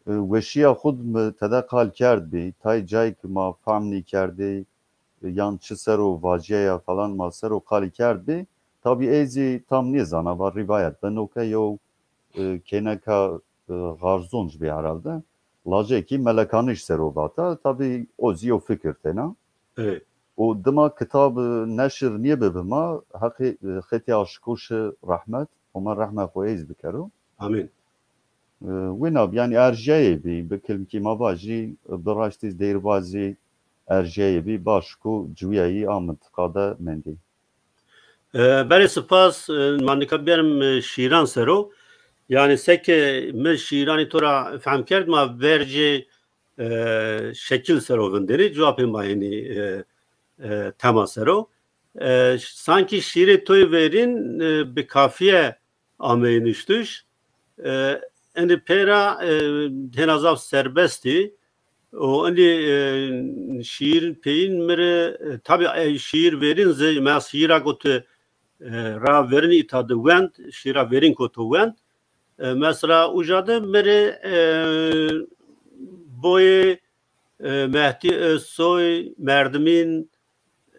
E, weşîya xwu d mi tede qal kerdbî, tay cayê ke ma fehm nîkerdî, e, yan çi ser o vacîyaya falan ma ser o qalî kerdbî. Tabî ey zî tam nêzana, va rîvayet beno ke yew, e, kêneka, e, Xarzonc bî herhalde. Lacekî Melekanij ser o vata. Tabî o zî yew fikir tena. Evet. Û dima kitab, e, neşir nêbibi ma, heqê, e, xetê aşiko şi rehmet, Homa rehma xo ey zî bikero. Amîn. E, wina bî, yanî erjiyayê bî, bi kilmkî ma vajî, bi raştî zî deyrbazî erjiyayê bî, başko ciwîyayî a mintiqa de mendî. E, belê spas, e, ma nika bierim, e, şîran ser o. Yanî seke mi şîranî to ra fehm kerd, ma vercê, e, şekil ser o vinderî, cewabê ma yenî, e, e, tema ser o. E, sankî şîîrê to yê verîn, e, bi kafîye ameyî nuştiş. E, enî pêra, e, hêna zaf serbest î. O enî, e, şîîr peyîn mi rê, e, tabî, e, şîîr verîn zî, mesela şîîra ku tu, e, ra verîn îta de wend, şîîra verîn ku tu wend. E, mesela uca de mi rê, e, boyê, e, Mehdî Özsoy, Merdimîn,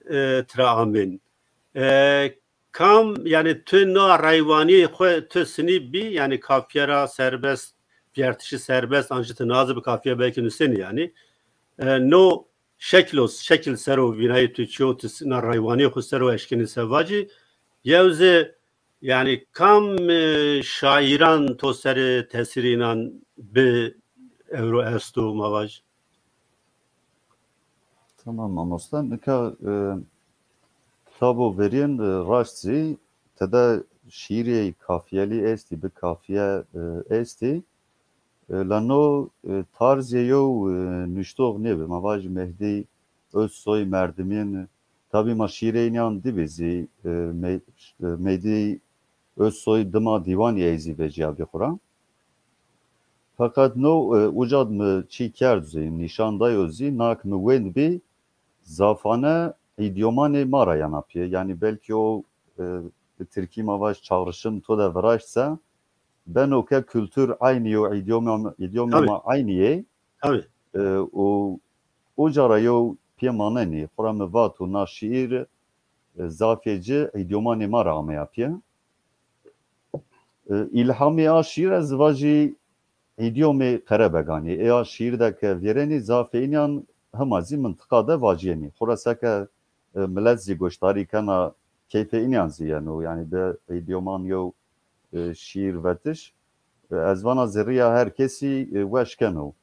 e, tira amên. E, kam, yanî tu na reywanîyê xwu tu sinî bî, yanî kafîye ra serbest, vîyertişî serbest, ancî tu na zî bi kafîye belkî nusenî yanî. E, no şeklo, şekil ser o vînayê tu çîyo, tu s-, na reywanîyê xwu ser o eşkenî se vacî. Yew zî, yanî kam, e, şaîran to serê tesîrê înan bi ewro esto, ma vaj? Tamam mamoste. Nika, e, kitabo verîn, e, raşt zî tede şîîrê kafîyelî estî, bi kafîye, e, estî. E, la no, e, tarzê yew, e, nuştox nêbi. Ma vajî Mehdî Özsoy, Merdimîn, tabî ma şîîrê înîyan dîbî zî, e, Me-, e, Mehdî Özsoy dima dîwanî ey zî vecîyabî xwu ra. Feqet no, e, uca de mi çî kerd zî, nîşan dayo zî, na ke mi wendbî, zafane îdyomanê ma ra yena pî. Yanî belkî o, e, bi tirkî ma vaj çağrışım to de viraşt se, beno ke kultur eynî yo, îdyoma, îdyomê ma eynî yê. Tabî. E, û uca ra yew pî manenî. Xwura mi vato na şîîr, e, zafê ci îdyomanê ma ra ameya pî. E, îlhamê a şîîr ez vajî îdyomê Qerebeganî. Ê a şîîr de ke vêrenî zafê înîyan hima zî mintiqa de vacîyenî. Xwura seke, e, milet zî goşdarî kena keyfê înîyan zî yeno. Yanî bi îdyoman yew, e, şîîr vetiş. E, ez vana zerrîya her kesî, e, weş keno.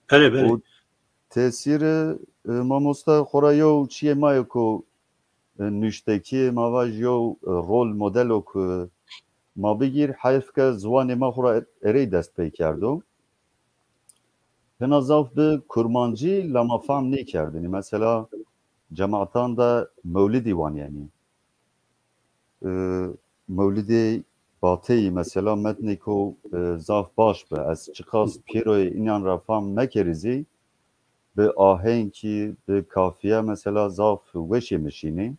Belê, belê. Û tesîrê, e, mamoste xwura yew çîyê ma yo ku, e, nuştekî ma vaj yew, e, rol modelo ku ma bigîr, heyf ke ziwanê ma xwura erey dest pey kerdo. Hina zaf bi kurmancî la ma fehm nêkerdinî. Mesela cematan de mewlidî wanîyenî. E, mewlidê Bateyî mesela metnêko, e, zaf baş bi. Ez çiqas pêroyê înîyan ra fehm mekerî zî, bi ahengkî, bi kafîye mesela zaf weşê mi şînî.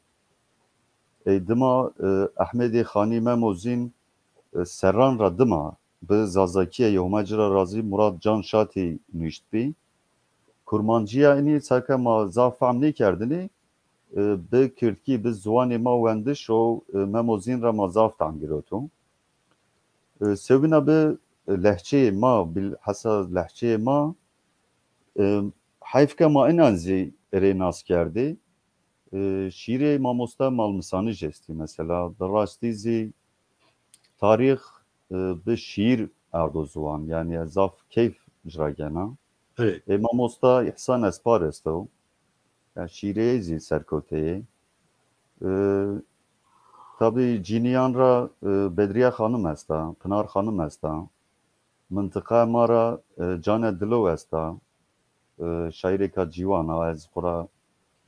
Ey dima, e, Ehmedê Xanî Memo Zîn, e, serran ra dima bi zazakîye, Yewme ci ra razî, Murat Can Şatî nuştbî. Kurmancîya înî seke ma zaf fehm nêkerdinî, e, bi kirdkî, bi ziwanê ma wendiş û, e, Memo Zîn ra ma zaf tam giroto. E, sewbîna bi lehçeyê ma, bilhassa lehçeyê ma, e, heyf ke ma înan zî erê nas kerdê. E, şîîrê mamoste Malmisanij estî mesela. Di rastî zî tarîx, e, bi şîîr erdo ziwan. Yanî ez zaf keyf ci ra gena. Belê. Ê mamosta Îhsan Espar esto. Ya şîîrê ey zî serkewte yê. E, tabî cînîyan ra, e, Bedrîye Xanim esta, Pinar Xanim esta. Mintiqaya ma ra, e, Cane Dilo esta. E, şaîrêka ciwan a, ez xwura,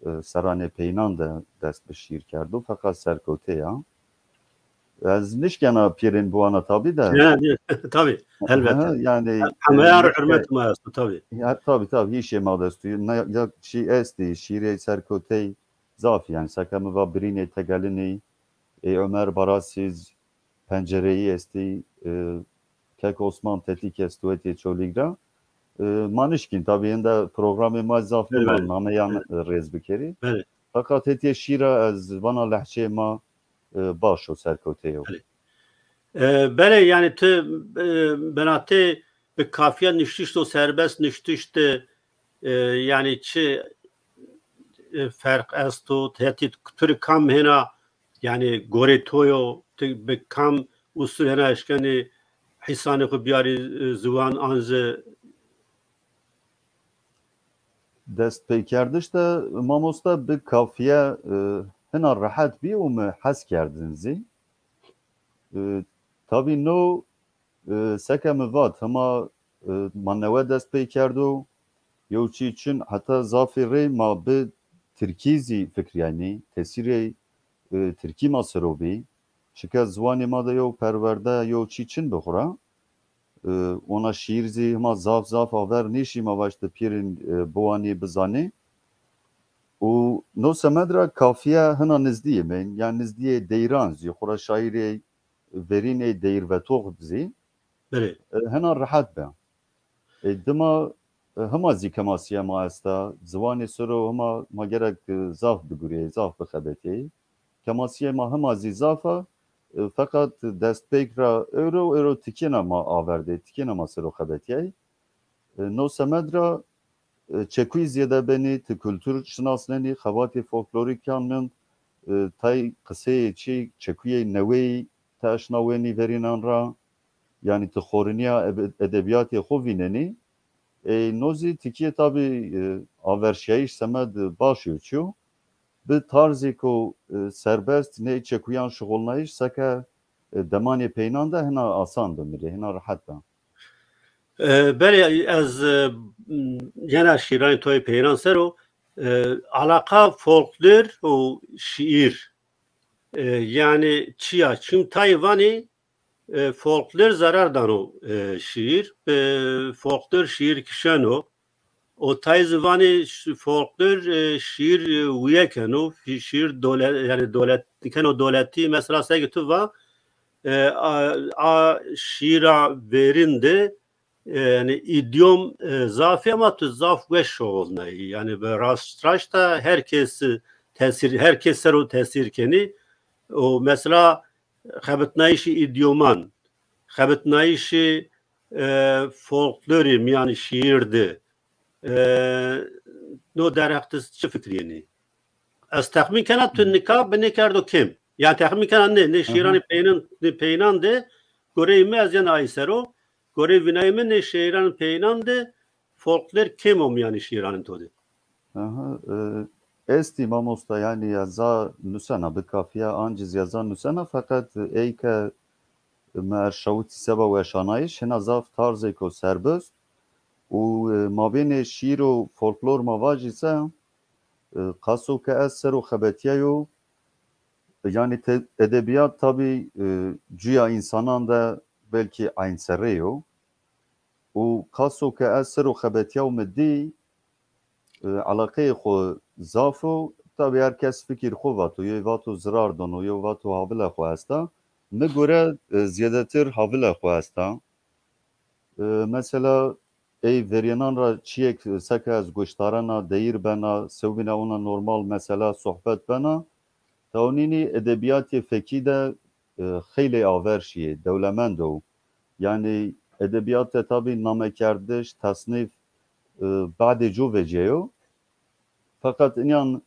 e, serranê peyînan de dest bi şîîr kerdo, feqet serkewte ya. Ez nişkena pîrên biwana tabî de. Ya, ya, tabî, elbette. Ha, yanî, hemeyan, e, rê hurmet ma esto, tabî. Ya, tabî, tabî, hîşê ma de esto. Ne, ya çî estî, şîîrê serkewtey zaf, yanî, seke mi va Birînê Tegelinî, ê Omer Barasîz, Pencereyî estî, e, Kek Osman Tetik esto hetê Çolîg ra. E, ma nişkîn, tabî, ênde programê ma zaf nîma nameyan, e, rêz bikerî. Belê. Feqet hetê şîra ez vana lehçeyê ma, e, baş o, serkewte yo. Belê. E, belê, yanî tu, e, binatê bi kafîye nuştiş de û serbest nuştiş de, e, yanî çi, e, ferq esto? Hetî tu rê kam hêna, yanî gorê to yo, tu bi kam usul hêna eşkenî hîsanê xwu biyarî, e, ziwan an zî? Destpêkerdiş de mamoste bi kafîye, e, hina rehet bî û mi hes kerdin zî. E, tabî no, e, seke mi vat, hema, e, ma newe dest pê kerdo, yew çî çin heta zafî rê ma bi tirkî zî fikrîyaynî, tesîrê, e, tirkî ma ser o bî. Çike ziwanê ma de yew perwerde, yew çî çin bi xwu ra. E, ona şîîr zî hima zaf zaf aver nîşî ma vaj ti pîrin, e, biwanî, bizanî. Û no semed ra kafîye hina nizdî yê bên, yan nizdîyê deyran zî, xwura şaîrê verînê deyîrvetox zî, Belê. e, hina rehet be. E, dima, e, hima zî kemasîye ma esta, ziwanê ser o hima ma gerek, e, zaf bigurîyê, zaf bixebetîyê. Kemasîyê ma hima zî zaf a, e, feqet destpêk ra ewro, ewro tikêna ma averdê, tikêna ma ser o xebetîyayî. E, no semed ra, e, çekuyî zêde benî, ti kultur şinasnenî, xebatê folklorîkan min, e, tay qiseyê çî, çekuyê neweyî ti eşnawenî verînan ra, yanî ti xorinîya ebe-, edebîyatê xo vînenî. E, no zî tikîye tabî, e, averşîyayîş semed baş yo çîyo. Bi tarzêko, e, serbest ney çekuyan şixulnayîş seke, e, demanê peynan de hina asan bimirê, hina rehet be. E, belê ez, e, m, yena şîranê to yê peynan ser o, e, alaqa folklor û şîîr, e, yanî çiya? Çim tayê vanê, e, folklor zerar dano, e, şîîr. E, folklor şîîr kişeno. O tayê zî vanê ş-, folklor, e, şîîr, e, wîye keno, fî-, şîîr dole-, yanî dolet-, keno doletî. Mesela seke tu va, e, a, a şîîra verîn de, e, yanî îdyom, e, zaf ê ama tu zaf weş şoxulnayî. Yanî bi rast raşta her kes tesîr, her kes ser o tesîr kenî. O mesela xebitnayîşê îdyoman, xebitnayîşê, e, folklorî mîyanê şîîr de, e, no derheq ti çi fikrîyenî? Ez texmîn kena tu nika binê kerdo kêm. Yanî texmîn kena nê, nê şîîranê peynan, nê peynan de goreyê mi ez yena ay ser o, goreyê vînayê mi nê şîîranê peynan de folklor kêm o mîyanê şîîranê to de. Aha, e, estî mamosta, yanî ya za nusena, bi kafîya ancî zî ya za nusena, feqet ey ke mi erşawitî seba weşanayîş, hina zaf tarzêko serbest û, e, mabênê şîîr û folklor ma vajî se, e, qaso ke ez ser o xebetîyayo, yanî te-, edebîyat tabî, e, cuya însanan de belkî eynserre yo. Û qaso ke ez ser o xebetîyaw mi dî, e, eleqeyê xwu zaf o. Tabî her kes fikir xwu vato. Yew vato zirar dono, yew vato havile xwu esta. Mi gore, e, zêdetir havile xwu esta. E, mesela ey verînan ra çîyek seke ez goştarena, deyîr bena, sewbîna ona normal mesela sohbet bena. Tawnînî edebîyatê fekî de, e, xeylê aver şîyê, dewlemend o. Yanî edebîyat de tabî namekerdiş, tesnîf, e, badê co vecîyayo. Feqet inyan,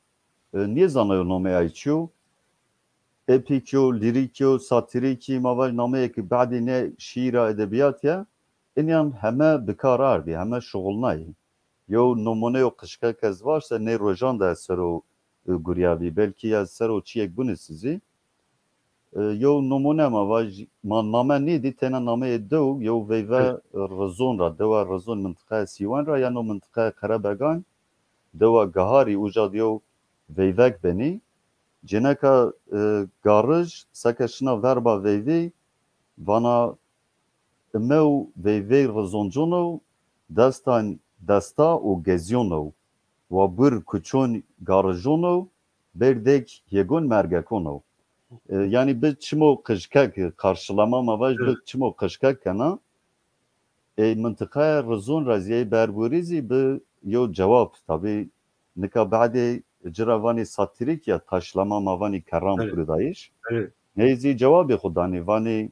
e, nêzanayo nomeyay çi yo. Epîk yo, lîrîk yo, satîrîkî, ma vaj nameyê ke badê nê şîîra edebîyat ya, inyan heme bi kar ardî, heme şuxulnayî. Yew nomûneyo qijkek ez vaj se, nê rojan de ez ser o, e, gurîyabî. Belkî ez ser o çîyek binusi zî. E, yew nomûne ma vaj, ma name nêdî, tena nameyê dew, yew veyve, e, Rizon ra, dewa Rizon, mintiqaya Sîwan ra, yeno mintiqaya Qerebegan, dewa Giharî, uca de yew veyvek benî. Cêneka, e, garij, seke şina verba veyvî, vana, imew veyvey Rizoncon o, destan desta û gezyon o. Wa bur kuçon garijon o, bêrdek hêgon mergekon o. E, yanî bi çimo qijkek, karşılama ma vaj, bi çimo qijkek kena. E, mintiqaya Rizon ra zî, ey berburî zî bi yew cewab. Tabî nika badê ci ra vanî satîrîk ya taşlama, ma vanî kerran purudayîş. Ney zî cewabê xwu danî, vanî,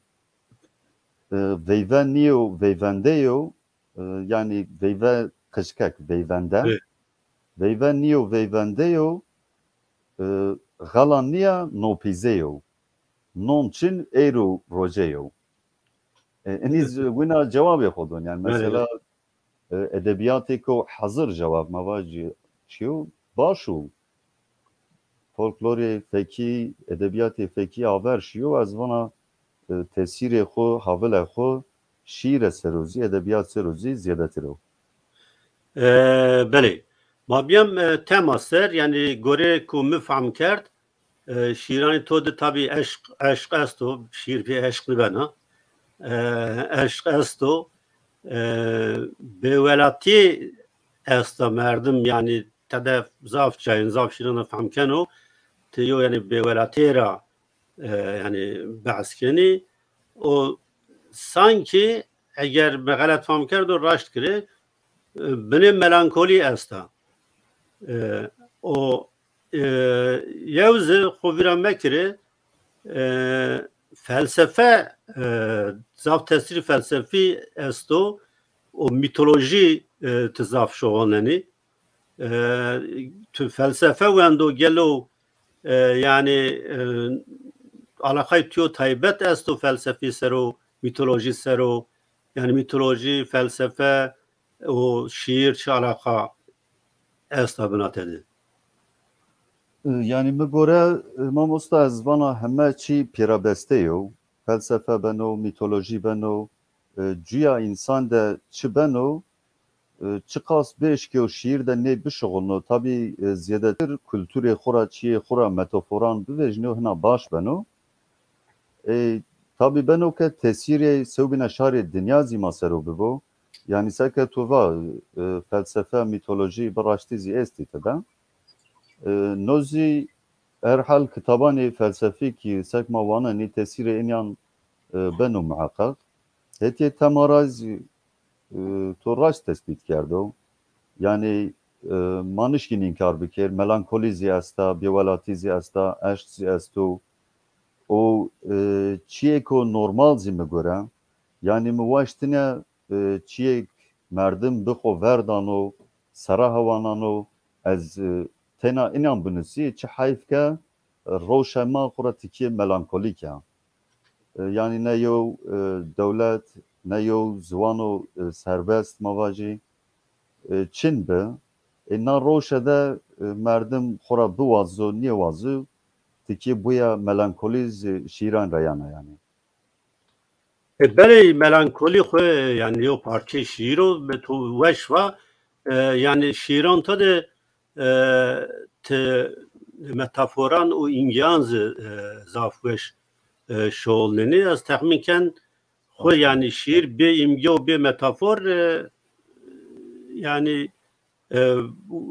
e, veyve nîyo, veyvende yo, e, yanî veyve qijkek, veyvende. Veyve nîyo, veyvende yo, e, xelan nîya, nopîze yo. Non çin, eyro roce yo. E, inî z-, wina cewabê xwu don. Yanî mesela, e, edebîyatêko hezir cewab ma vajî çi yo, baş o. Folklorê fekî, edebîyatê fekî aver şîyo, ez vana, e, tesîrê xwu, havile xwu, şîîre ser o zî, edebîyat ser o zî zêdetir o. E, belê. Ma bîyem, e, tema ser, yanî gorê ku mi fehm kerd, e, şîranê to de tabî eşq, eşq esto, şîr bê eşq nibena. E, eşq esto, e, bêwelatî esta merdim, yanî tede zaf cayên, zaf şîran de fehm keno, ti yo yanî bêwelatî ra, e, yanî behs kenî. O sankî eger mi xelet fehm kerdo raşt kirê, e, binê melankolî esta. E, o, e, yew zî xo vîra mekirê, e, felsefe, e, zaf tesîrî felsefî esto, o mîtolojî, e, ti zaf şoxulnenî. E, tu felsefe wendo gelo, e, yanî, e, alaqay tu yo taybet esto felsefî ser o, mîtolojî ser o, yanî mîtolojî, felsefe û şîîr çi alaqa esta bina tede? E, yanî mi gore, e, mamosta, ez vana heme çî pêrabeste yo. Felsefe beno, mîtolojî beno, e, cuya însan de çi beno, e, çiqas bieşkê û şîîr de nê bişuxulno. Tabî, e, zêdetir kulturê xo ra, çiyê xo ra metaforan bivejnê û hina baş beno. E, tabî beno ke tesîrê sewbîna şarê dinya zî ma ser o bibo. Yanî seke tu va, e, felsefe, mîtolojî bi raştî zî estî tede. E, no zî herhal kitabanê felsefî kî sek ma wanenî tesîrê inyan, e, beno muheqeq. Hetê tema ra zî, e, to raşt tespît kerdo. Yanî, e, ma nişkîn înkar bikir, melankolî zî esta, bêwelatî zî esta, eşq zî esto. Û, e, çiyêko normal zî mi gore. Yanî mi waştine, e, çiyêk merdim bi xo verdano, sera hewanano, ez, e, tena inan binusî, çi heyf ke, e, rewşa ma xo ra tikê melankolîk a. E, yanî ne yew, e, dewlet, ne yew ziwano, e, serbest ma vajî, e, çin bi. E, na rewşe de, e, merdim xo ra biwazo, nêwazo, tikê boya melankolî zî şîîran ra yana yanî. E, belê, melankolî xwu, yanî, yew parçeyê şîîr o, bi to weş va, e, yanî, şîîran to de, e, ti metaforan û îmgeyan zî, e, zaf weş, e, şoxulnenî. Ez texmîn ken xwu, yanî, şîîr bê îmge û bê metafor, e, yanî, e,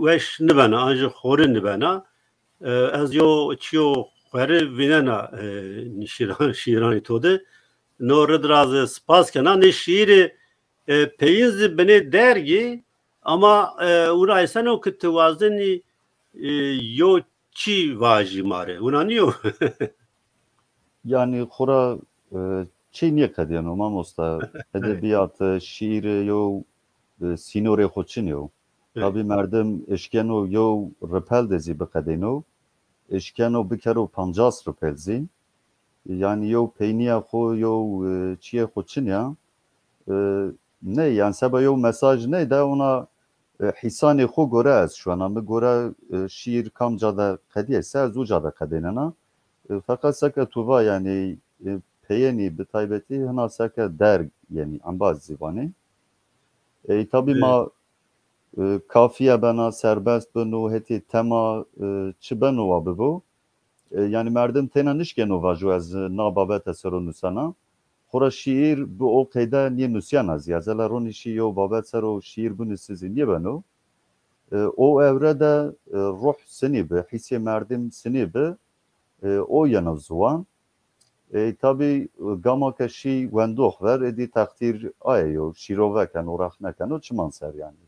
weş nibena, an jî xorî nibena. E, ez yo çiyo xwerî vînena, e, şîran-, şîranê to de. No rid ra zî spas kena. Nê şîîrê, e, peyîn zî binê dergî, ama, e, wina eyseno ke ti wazenî, e, yo çî vajî ma rê. Wina nîyo? Yanî xora, e, çî nêqedêno mamosta. Edebîyat, e, şîîr, e, yew, e, sînorê xo çin yo. Tabî merdim eşkeno yew ripel de zî biqedêno. Eşkeno bikero pancas ripel zî. Yanî yew peynîya xo, yew, e, çiyê xo çin ya. E, ney, yanî seba yew mesaj ney de ona, e, hîsanê xo gore ez şuena. Mi gore, e, şîîr kamca de qedîyeyse ez uca de qedênena. E, feqet seke tu va, yanî, e, peyenî bi taybetî hina seke derg, yanî embaz zî vanê. E, tabî ma, e, kafîye bena, serbest beno, hetê tema, e, çi beno wa bibo. E, yanî merdim têna nişkeno vajo ez na babete ser o nusena. Xora şîîr bi o qeyde nênusîyena zî. Ez hela ronî şî yew babet ser o şîîr binusî zî nêbeno. E, o ewre de, e, ruh sinî bi, hîsê merdim sinî bi, e, o yeno ziwan. E, tabî, e, gama ke şî wendox ver, êdî teqdîr aye yo, şîrove keno, rexne keno, çiman ser yanî.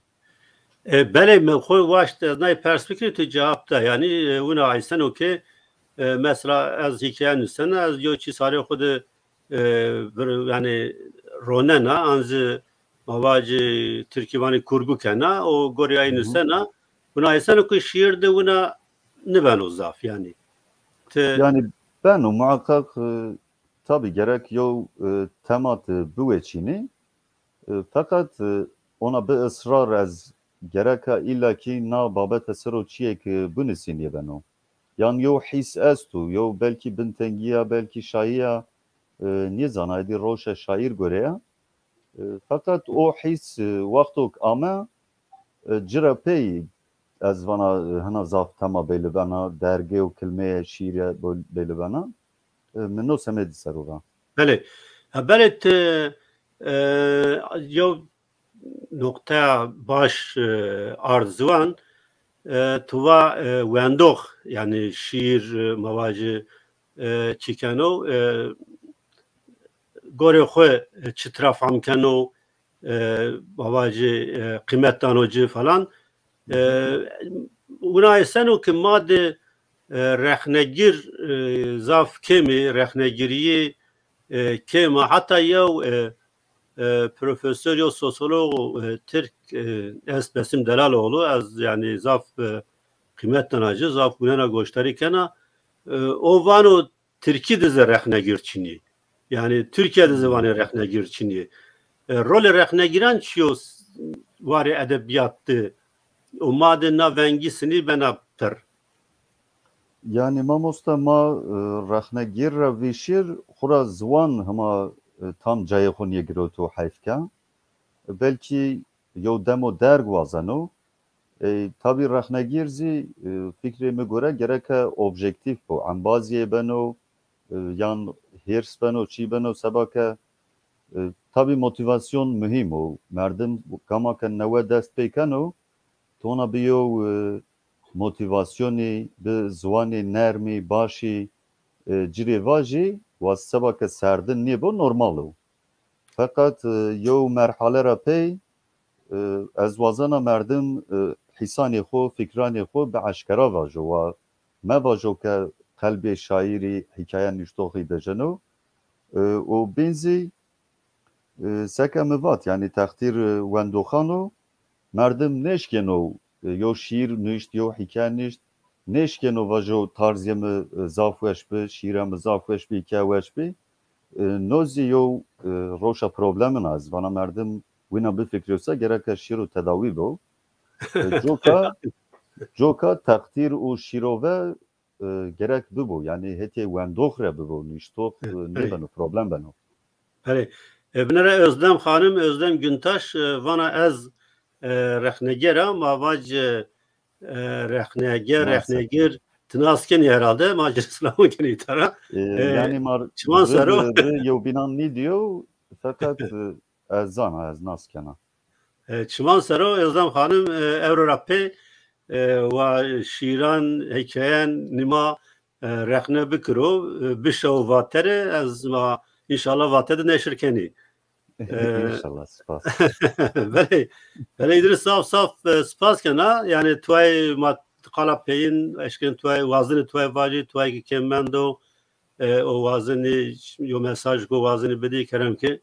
E, belê, mi xo waşt ez nay pers bikirî, tu cewab da. Yanî, e, wina eyseno ke, e, mesela ez hîkaye nusena, ez yo çî sarê xo de, e, vir, yanî ronena, an zî ma vacî tirkî vanî kurgu kena, o gorê ay nusena, wina eyseno ke şîîr de wina nibeno zaf yanî. Ti... Yanî beno muheqeq, e, tabî gerek yew, e, tema ti biweçînî. E, feqet, e, ona bi israr ez gereka îlla kî na babete ser o çiyêk, e, binusî nêbeno. Yan yew hîs esto, yew belkî bintengî ya, belkî şayî ya, e, nêzana, êdî rewşa şaîr gore ya. E, feqet o hîs, e, wextok ame, e, ci ra pey Ez vana, e, hina zaf tema belî bena, dergê û kilmeyê şîîrî bo-, belî bena. E, mi no semedî ser o ra. Belê. Ha, belê ti, e, yew noqteya baş, e, ard ziwan, e, tu va, e, wendox, yanî şîîr, e, ma vajî, e, çi keno, e, gorê xwu, e, çi tira fam keno, e, ma vajî, e, qîmet dano ci falan. E, wina eseno ki ma de, e, rexnegir, e, zaf kêm ê, rexnegirîyê, e, kêm a. Heta yew, e, e, profesor, yew sosyolog, e, Tirk, e, est Besim Delaloğlu, ez yanî zaf, e, qîmet dana ci, zaf winena goşdarî kena. E, o vano Tirkî de zî rexnegir çinî. Yanî Tirkîya de zî vanê rexnegir çinî. E, rolê rexnegiran çi yo s-, warê edebîyat de? Û ma de na vengî sinî bena pir. Yanî mamoste, ma, e, rexnegir ra vîşir, xwu ra ziwan hema, e, tam cayê xwu nêgiroto heyf ke. Belkî yew demo derg wazeno. E, tabî rexnegir zî, e, fikrê mi gore gereke objektîf bo. Embazîyê beno, e, yan hêrs beno, çî beno, seba ke, e, tabî motîvasyon muhîm o. Merdim gama ke newe dest pê keno, tona bi yew, e, motîvasyonî, bi ziwanê nermî, başî, e, ci rê vajî, wa seba ke serdin nêbo normal o. Feqet, e, yew merhale ra pey, e, ez wazena merdim, e, hîsanê xwu, fikranê xwu bi eşkera vajo. Wa mevajo ke qelbê şaîrî hîkaye nuştoxî dejeno. E, û bîn zî, e, seke mi vat, yanî textîr, e, wendoxan o, merdim nêşkêno, e, yew şîîr nuşt, yew hîkaye nuşt, nêşkêno vajo tarzê mi, e, zaf weş bi, şîîra mi zaf weş bi, hîkaye weş bi. E, no zî yew, e, rewşa problemin a. Ez vana merdim wina bifikrîyo se gereke şîro tedawî bo. E, coka, coka teqdîr û şîrove, e, gerek bibo. Yanî hetê wendox re bibo, nuştox, e, nêbeno, problem beno. Belê. E, binere Özlem Xanim, Özlem Güntaş, e, vana ez, e, rexneger a, ma vac, e, e, rexneger, rexnegir, ti nas kenî herhalde, ma ci selam kenî îta ra. E, e, yanî ma çiman ser o. Bi, bi yewbînan nîdîyo, feqet, e, ez zana, ez nas kena. E, çiman ser o, Özlem Xanim, e, ewro ra pê, e, wa şîran, hîkayen nîma, e, rexne bikiro, e, bişewo vate rê, ez ma înşallah vate de neşir kenî. E, înşallah, spas. Belê, belê Îdris, zaf zaf, e, spas kena. Yanî tuay ma qala peyîn, eşkên tuay, wazenî tuay vacî, tuay ki kêm mendo, e, o wazenî yo mesaj ko wazenî bidî, kerem ke.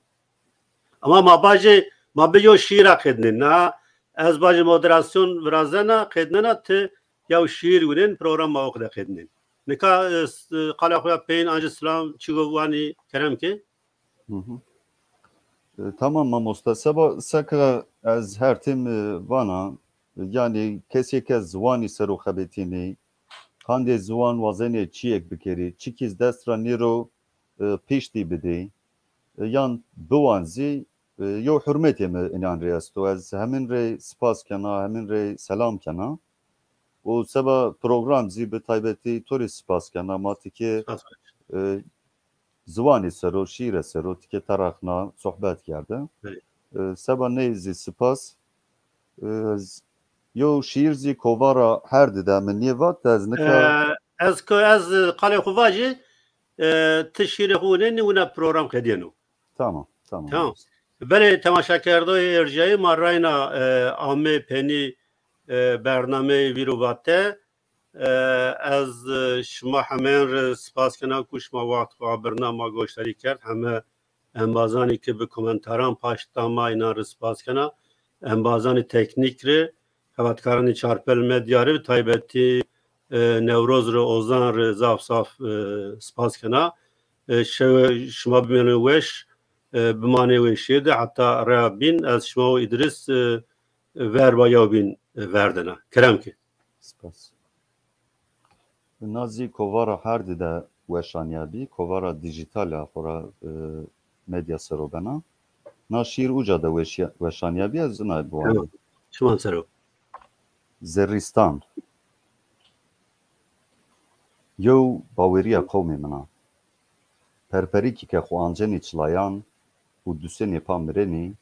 Ama ma bacê, ma bi yo şîîra qednên. Na, ez bacê moderasyon virazena, qednena, ti yew şîîr winên, program ma o qede qednên. Nika, e, s-, e, qala xo ya peyîn, ancî selam, çi go wanî, kerem ke. Hı hı. E, tamam mamoste. Seba seke ez her tim, e, vana, yanî kesê ke ziwanî ser o xebetînî, qandê ziwan wazenê çîyêk bikerî, çikî zî dest ra nêro, e, piştî bidî, e, yan biwan zî, e, yew hurmetê mi înan rê esto. Ez hemin rê spas kena, hemin rê selam kena. Û seba program zî bi taybetî to rê spas kena. Ma ti ke, e, ziwanî ser o, şîîre ser o, ti ke terexna, sohbet kerde. E, seba ney zî spas. E, z-, yew şîîr zî kovara herdî de mi nêvat, ez nika. E, ez ko, ez, e, qalê xo vajî, e, ti şîîrê xo winenî, wina program qedîyeno. Tamam, tamam. Tamam. Belê temaşakerdoyê erjayî, ma rayna, e, amê penî, e, bernameyê Vîr û Vate. E, ez, e, şima hemên rê spas kena ku şima wext xo abirna ma goşdarî kerd. Heme embazanî ki bi komentaran paşt da ma înan rê spas kena. Embazanê teknîk rê, xebatkaranê Çarpel Medya rê, bi taybetî, e, Newroz rê, Ozan rê zaf zaf, e, spas kena. E, şewe şima bimêne weş, e, bimanê weşîye de heta reya bîn ez şima û Îdris, e, verba yew bîn, e, verdena. Kerem ke. Spas. Na zî kovara herdî de weşanîyabî, kovara dîjîtal a, xora, e, medya ser o bena. Na şîîr uca de weşîya-, weşanîyabî, ez zina biwanî. Tamam. Çiman ser o. Zerrîstan. Yew bawerîya qewmê min a. Perperîkî ke xwu ancenê çilayan û dusenê pa mirenî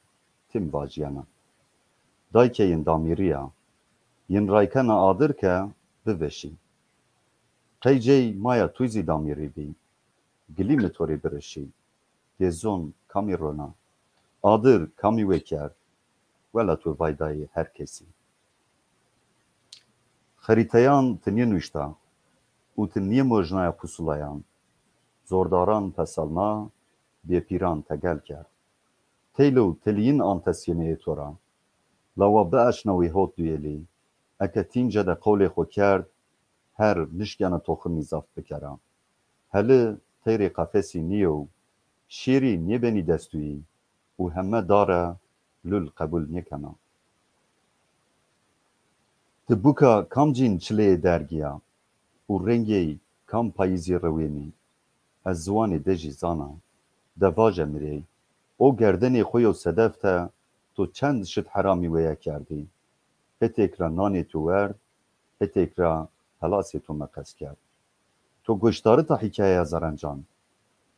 tim vajîyena. Dayke yin damîrî ya. Yin raykena adir ke biveşî. Qey cey maya tuy zî damîrî bî. Gilî mi to rê birişî. Dêzon kamî rona? Adir kamî wê kerd? Wela tu vaydayê her kesî. Xerîteyan ti nênuşta û ti nêmojnaya pusulayan. Zordaran peselna, bêpîran tegel kerd. Teylo telîyin ante sîneyê to ra. La wa bieşna wî hot duyelî. Eke tînce de qewlê xo kerd, her nişkena toximî zaf bikera. Heli teyrê qefesî nîyo, şêrî nêbenî destuyî û heme dare lul qebul nêkena. Ti buka kamcîn çileyê dergî ya û rengê kam payîzî rewênî? Ez ziwanê dejî zana. De vaje mi rê, o gerdenê xo yo sedef de to çend şit heramî weye kerdî? Hetêk ra nanê to werd, hetêk ra helasê to meqes kerd. To goşdarita hîkayeya zerencan.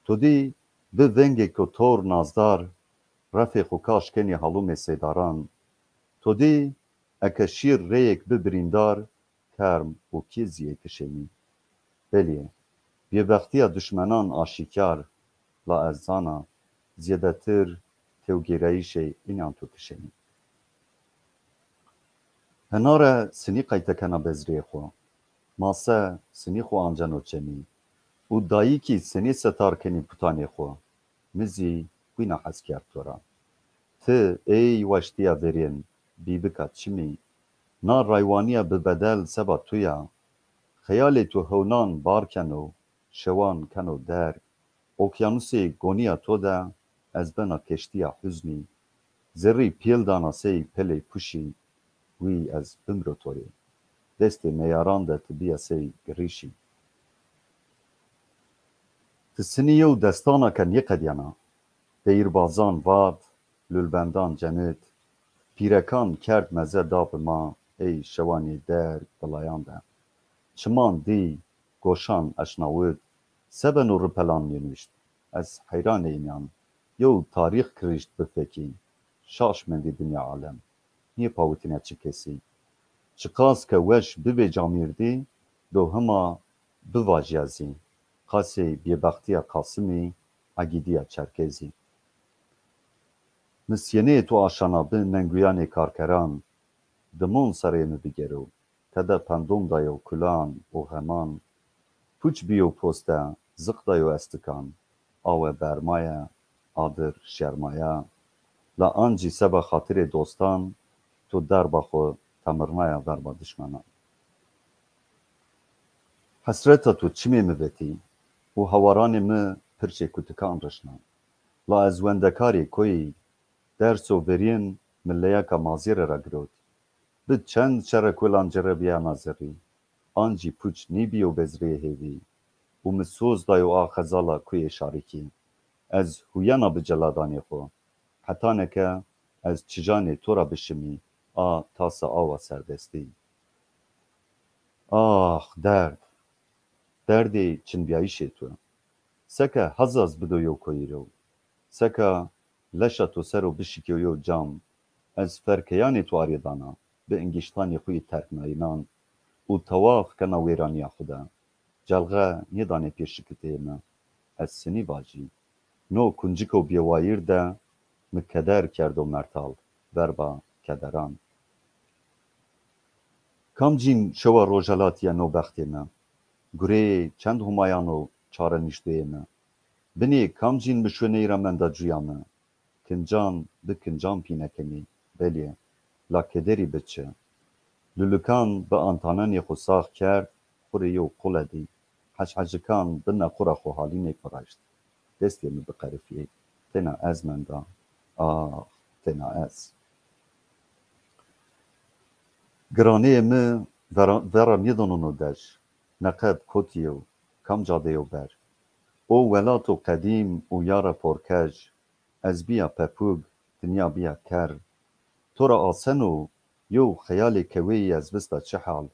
To dî bi vengêko tor nazdar, refê xo kaş kenî halûmê seydaran. To dî eke şîr reyêk bi birîndar, kerm û kê zî ê kişênî. Belê, bêbextîya duşmenan aşîkar, la ez zana, zêdetir têwgêrayîşê înan to kişênî. Hinare sinî qayte kena bezreyê xo. Mase sinî xo anceno çemî û dayîkî senî setar kenî putanê xo. Mi zî wîna hes kerd to ra. Ti ey waştîya verên, bîbika çimî, na raywanîya bibedel seba tu ya. Xeyalê tu hewnan bar keno, şewan keno derg. Okyanusê gonîya to de ez bena keştîya huznî. Zerrî pêl dana sey pelê puşî, wî ez bimro to rê. Destê meyaran de ti bîya sey girîşî. Ti sinî yew destana ke nêqedyena. Deyîrbazan vat, lulbendan cenit, pîrekan kerd meze da bi ma, ey şewanê derg dilayan de. Çiman dî, goşan eşnawit, se beno ripelan nênuşt? Ez heyranê înan. Yew tarîx kirişt bifekî. Şaş mendî dinya alem. Nêpawitîne çi kesî. Çiqas ke weş bibê camîrdî, do hima bivajîya zî. Qasê bêbextîya Qasimî, egîdîya Çerkezî. Mi sîyeneyê to aşana bi nenguyanê karkeran. Dimon sereyê mi bigero. Tede pendom dayo kulan û xeman. Puç bîyo poste, ziq dayo estikan. Awe bermaye, adir şermaya. La ancî seba xatirê dostan, to derba xo temirnaya verba dişmenan. Hesreta to çimê mi vetî û hewaranê mi pirçê kutikan rişna. La ez wendekarê koyî, derso verîn mi leyeka mazêre ra girot. Bi çend şerekolan cerebîyana zerrî, ancî puç nêbîyo bezreyê hêvî û mi soz dayo a xezala kuyê şarikî. Ez huyena bi celadanê xo, hetane ke ez çijanê to ra bişimî a tasa awa serdestî. Ax, derd! Derdê çinbîyayîşê to! Seke hezaz bido yew koyî ro. Seka leşa to ser o bişikyo yew cam. Ez ferkeyanê to arêdana, bi ingiştanê xo yê terknayînan û tewaf kena wêranîya xo de. Celxe nêdanê pê şikiteyê mi. Ez sinî vajî. No kunciko bêwayîr de mi keder kerdo mertal, verba kederan. Kamcîn şewa rojhelatî ya no bextê mi? Gureyê çend humayano çareniştoyê mi? Binê kamcîn mişweneyî ra menda cuya mi? Kincan bi kincan pîne kenî, belê, la kederî bi çi? Lulukan bi antanenê xo sax kerd, xwu rê yew qule dî. Heçhecikan bi nequra xo halînêk viraşt. Destê mi biqerifîyê. Tena ez menda. Ax, tena ez. Giraneyê mi vera, vera nêdano no dej. Neqeb kotî yo, kamca de yo ber. O welato qedîm û yara porkej, ez bîya pepug, dinya bîya ker. To ra aseno Yew xeyalê keweyî ez vista çi hal,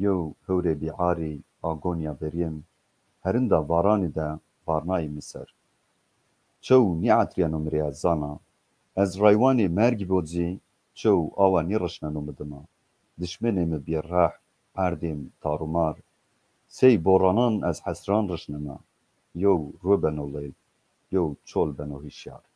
yew hewrê bîarî a gonya berîyim, herinda varanî de varnayî mi ser. Çew nîetrîyeno mi rê ez zana, ez raywanê mergî bo zî çew awa nîrişneno mi dima. Dişmenê mi bîrrehm, erdêm tarûmar, sey boranan ez hesran rişnena, yew ru beno leyl, yew çol beno hîşyar.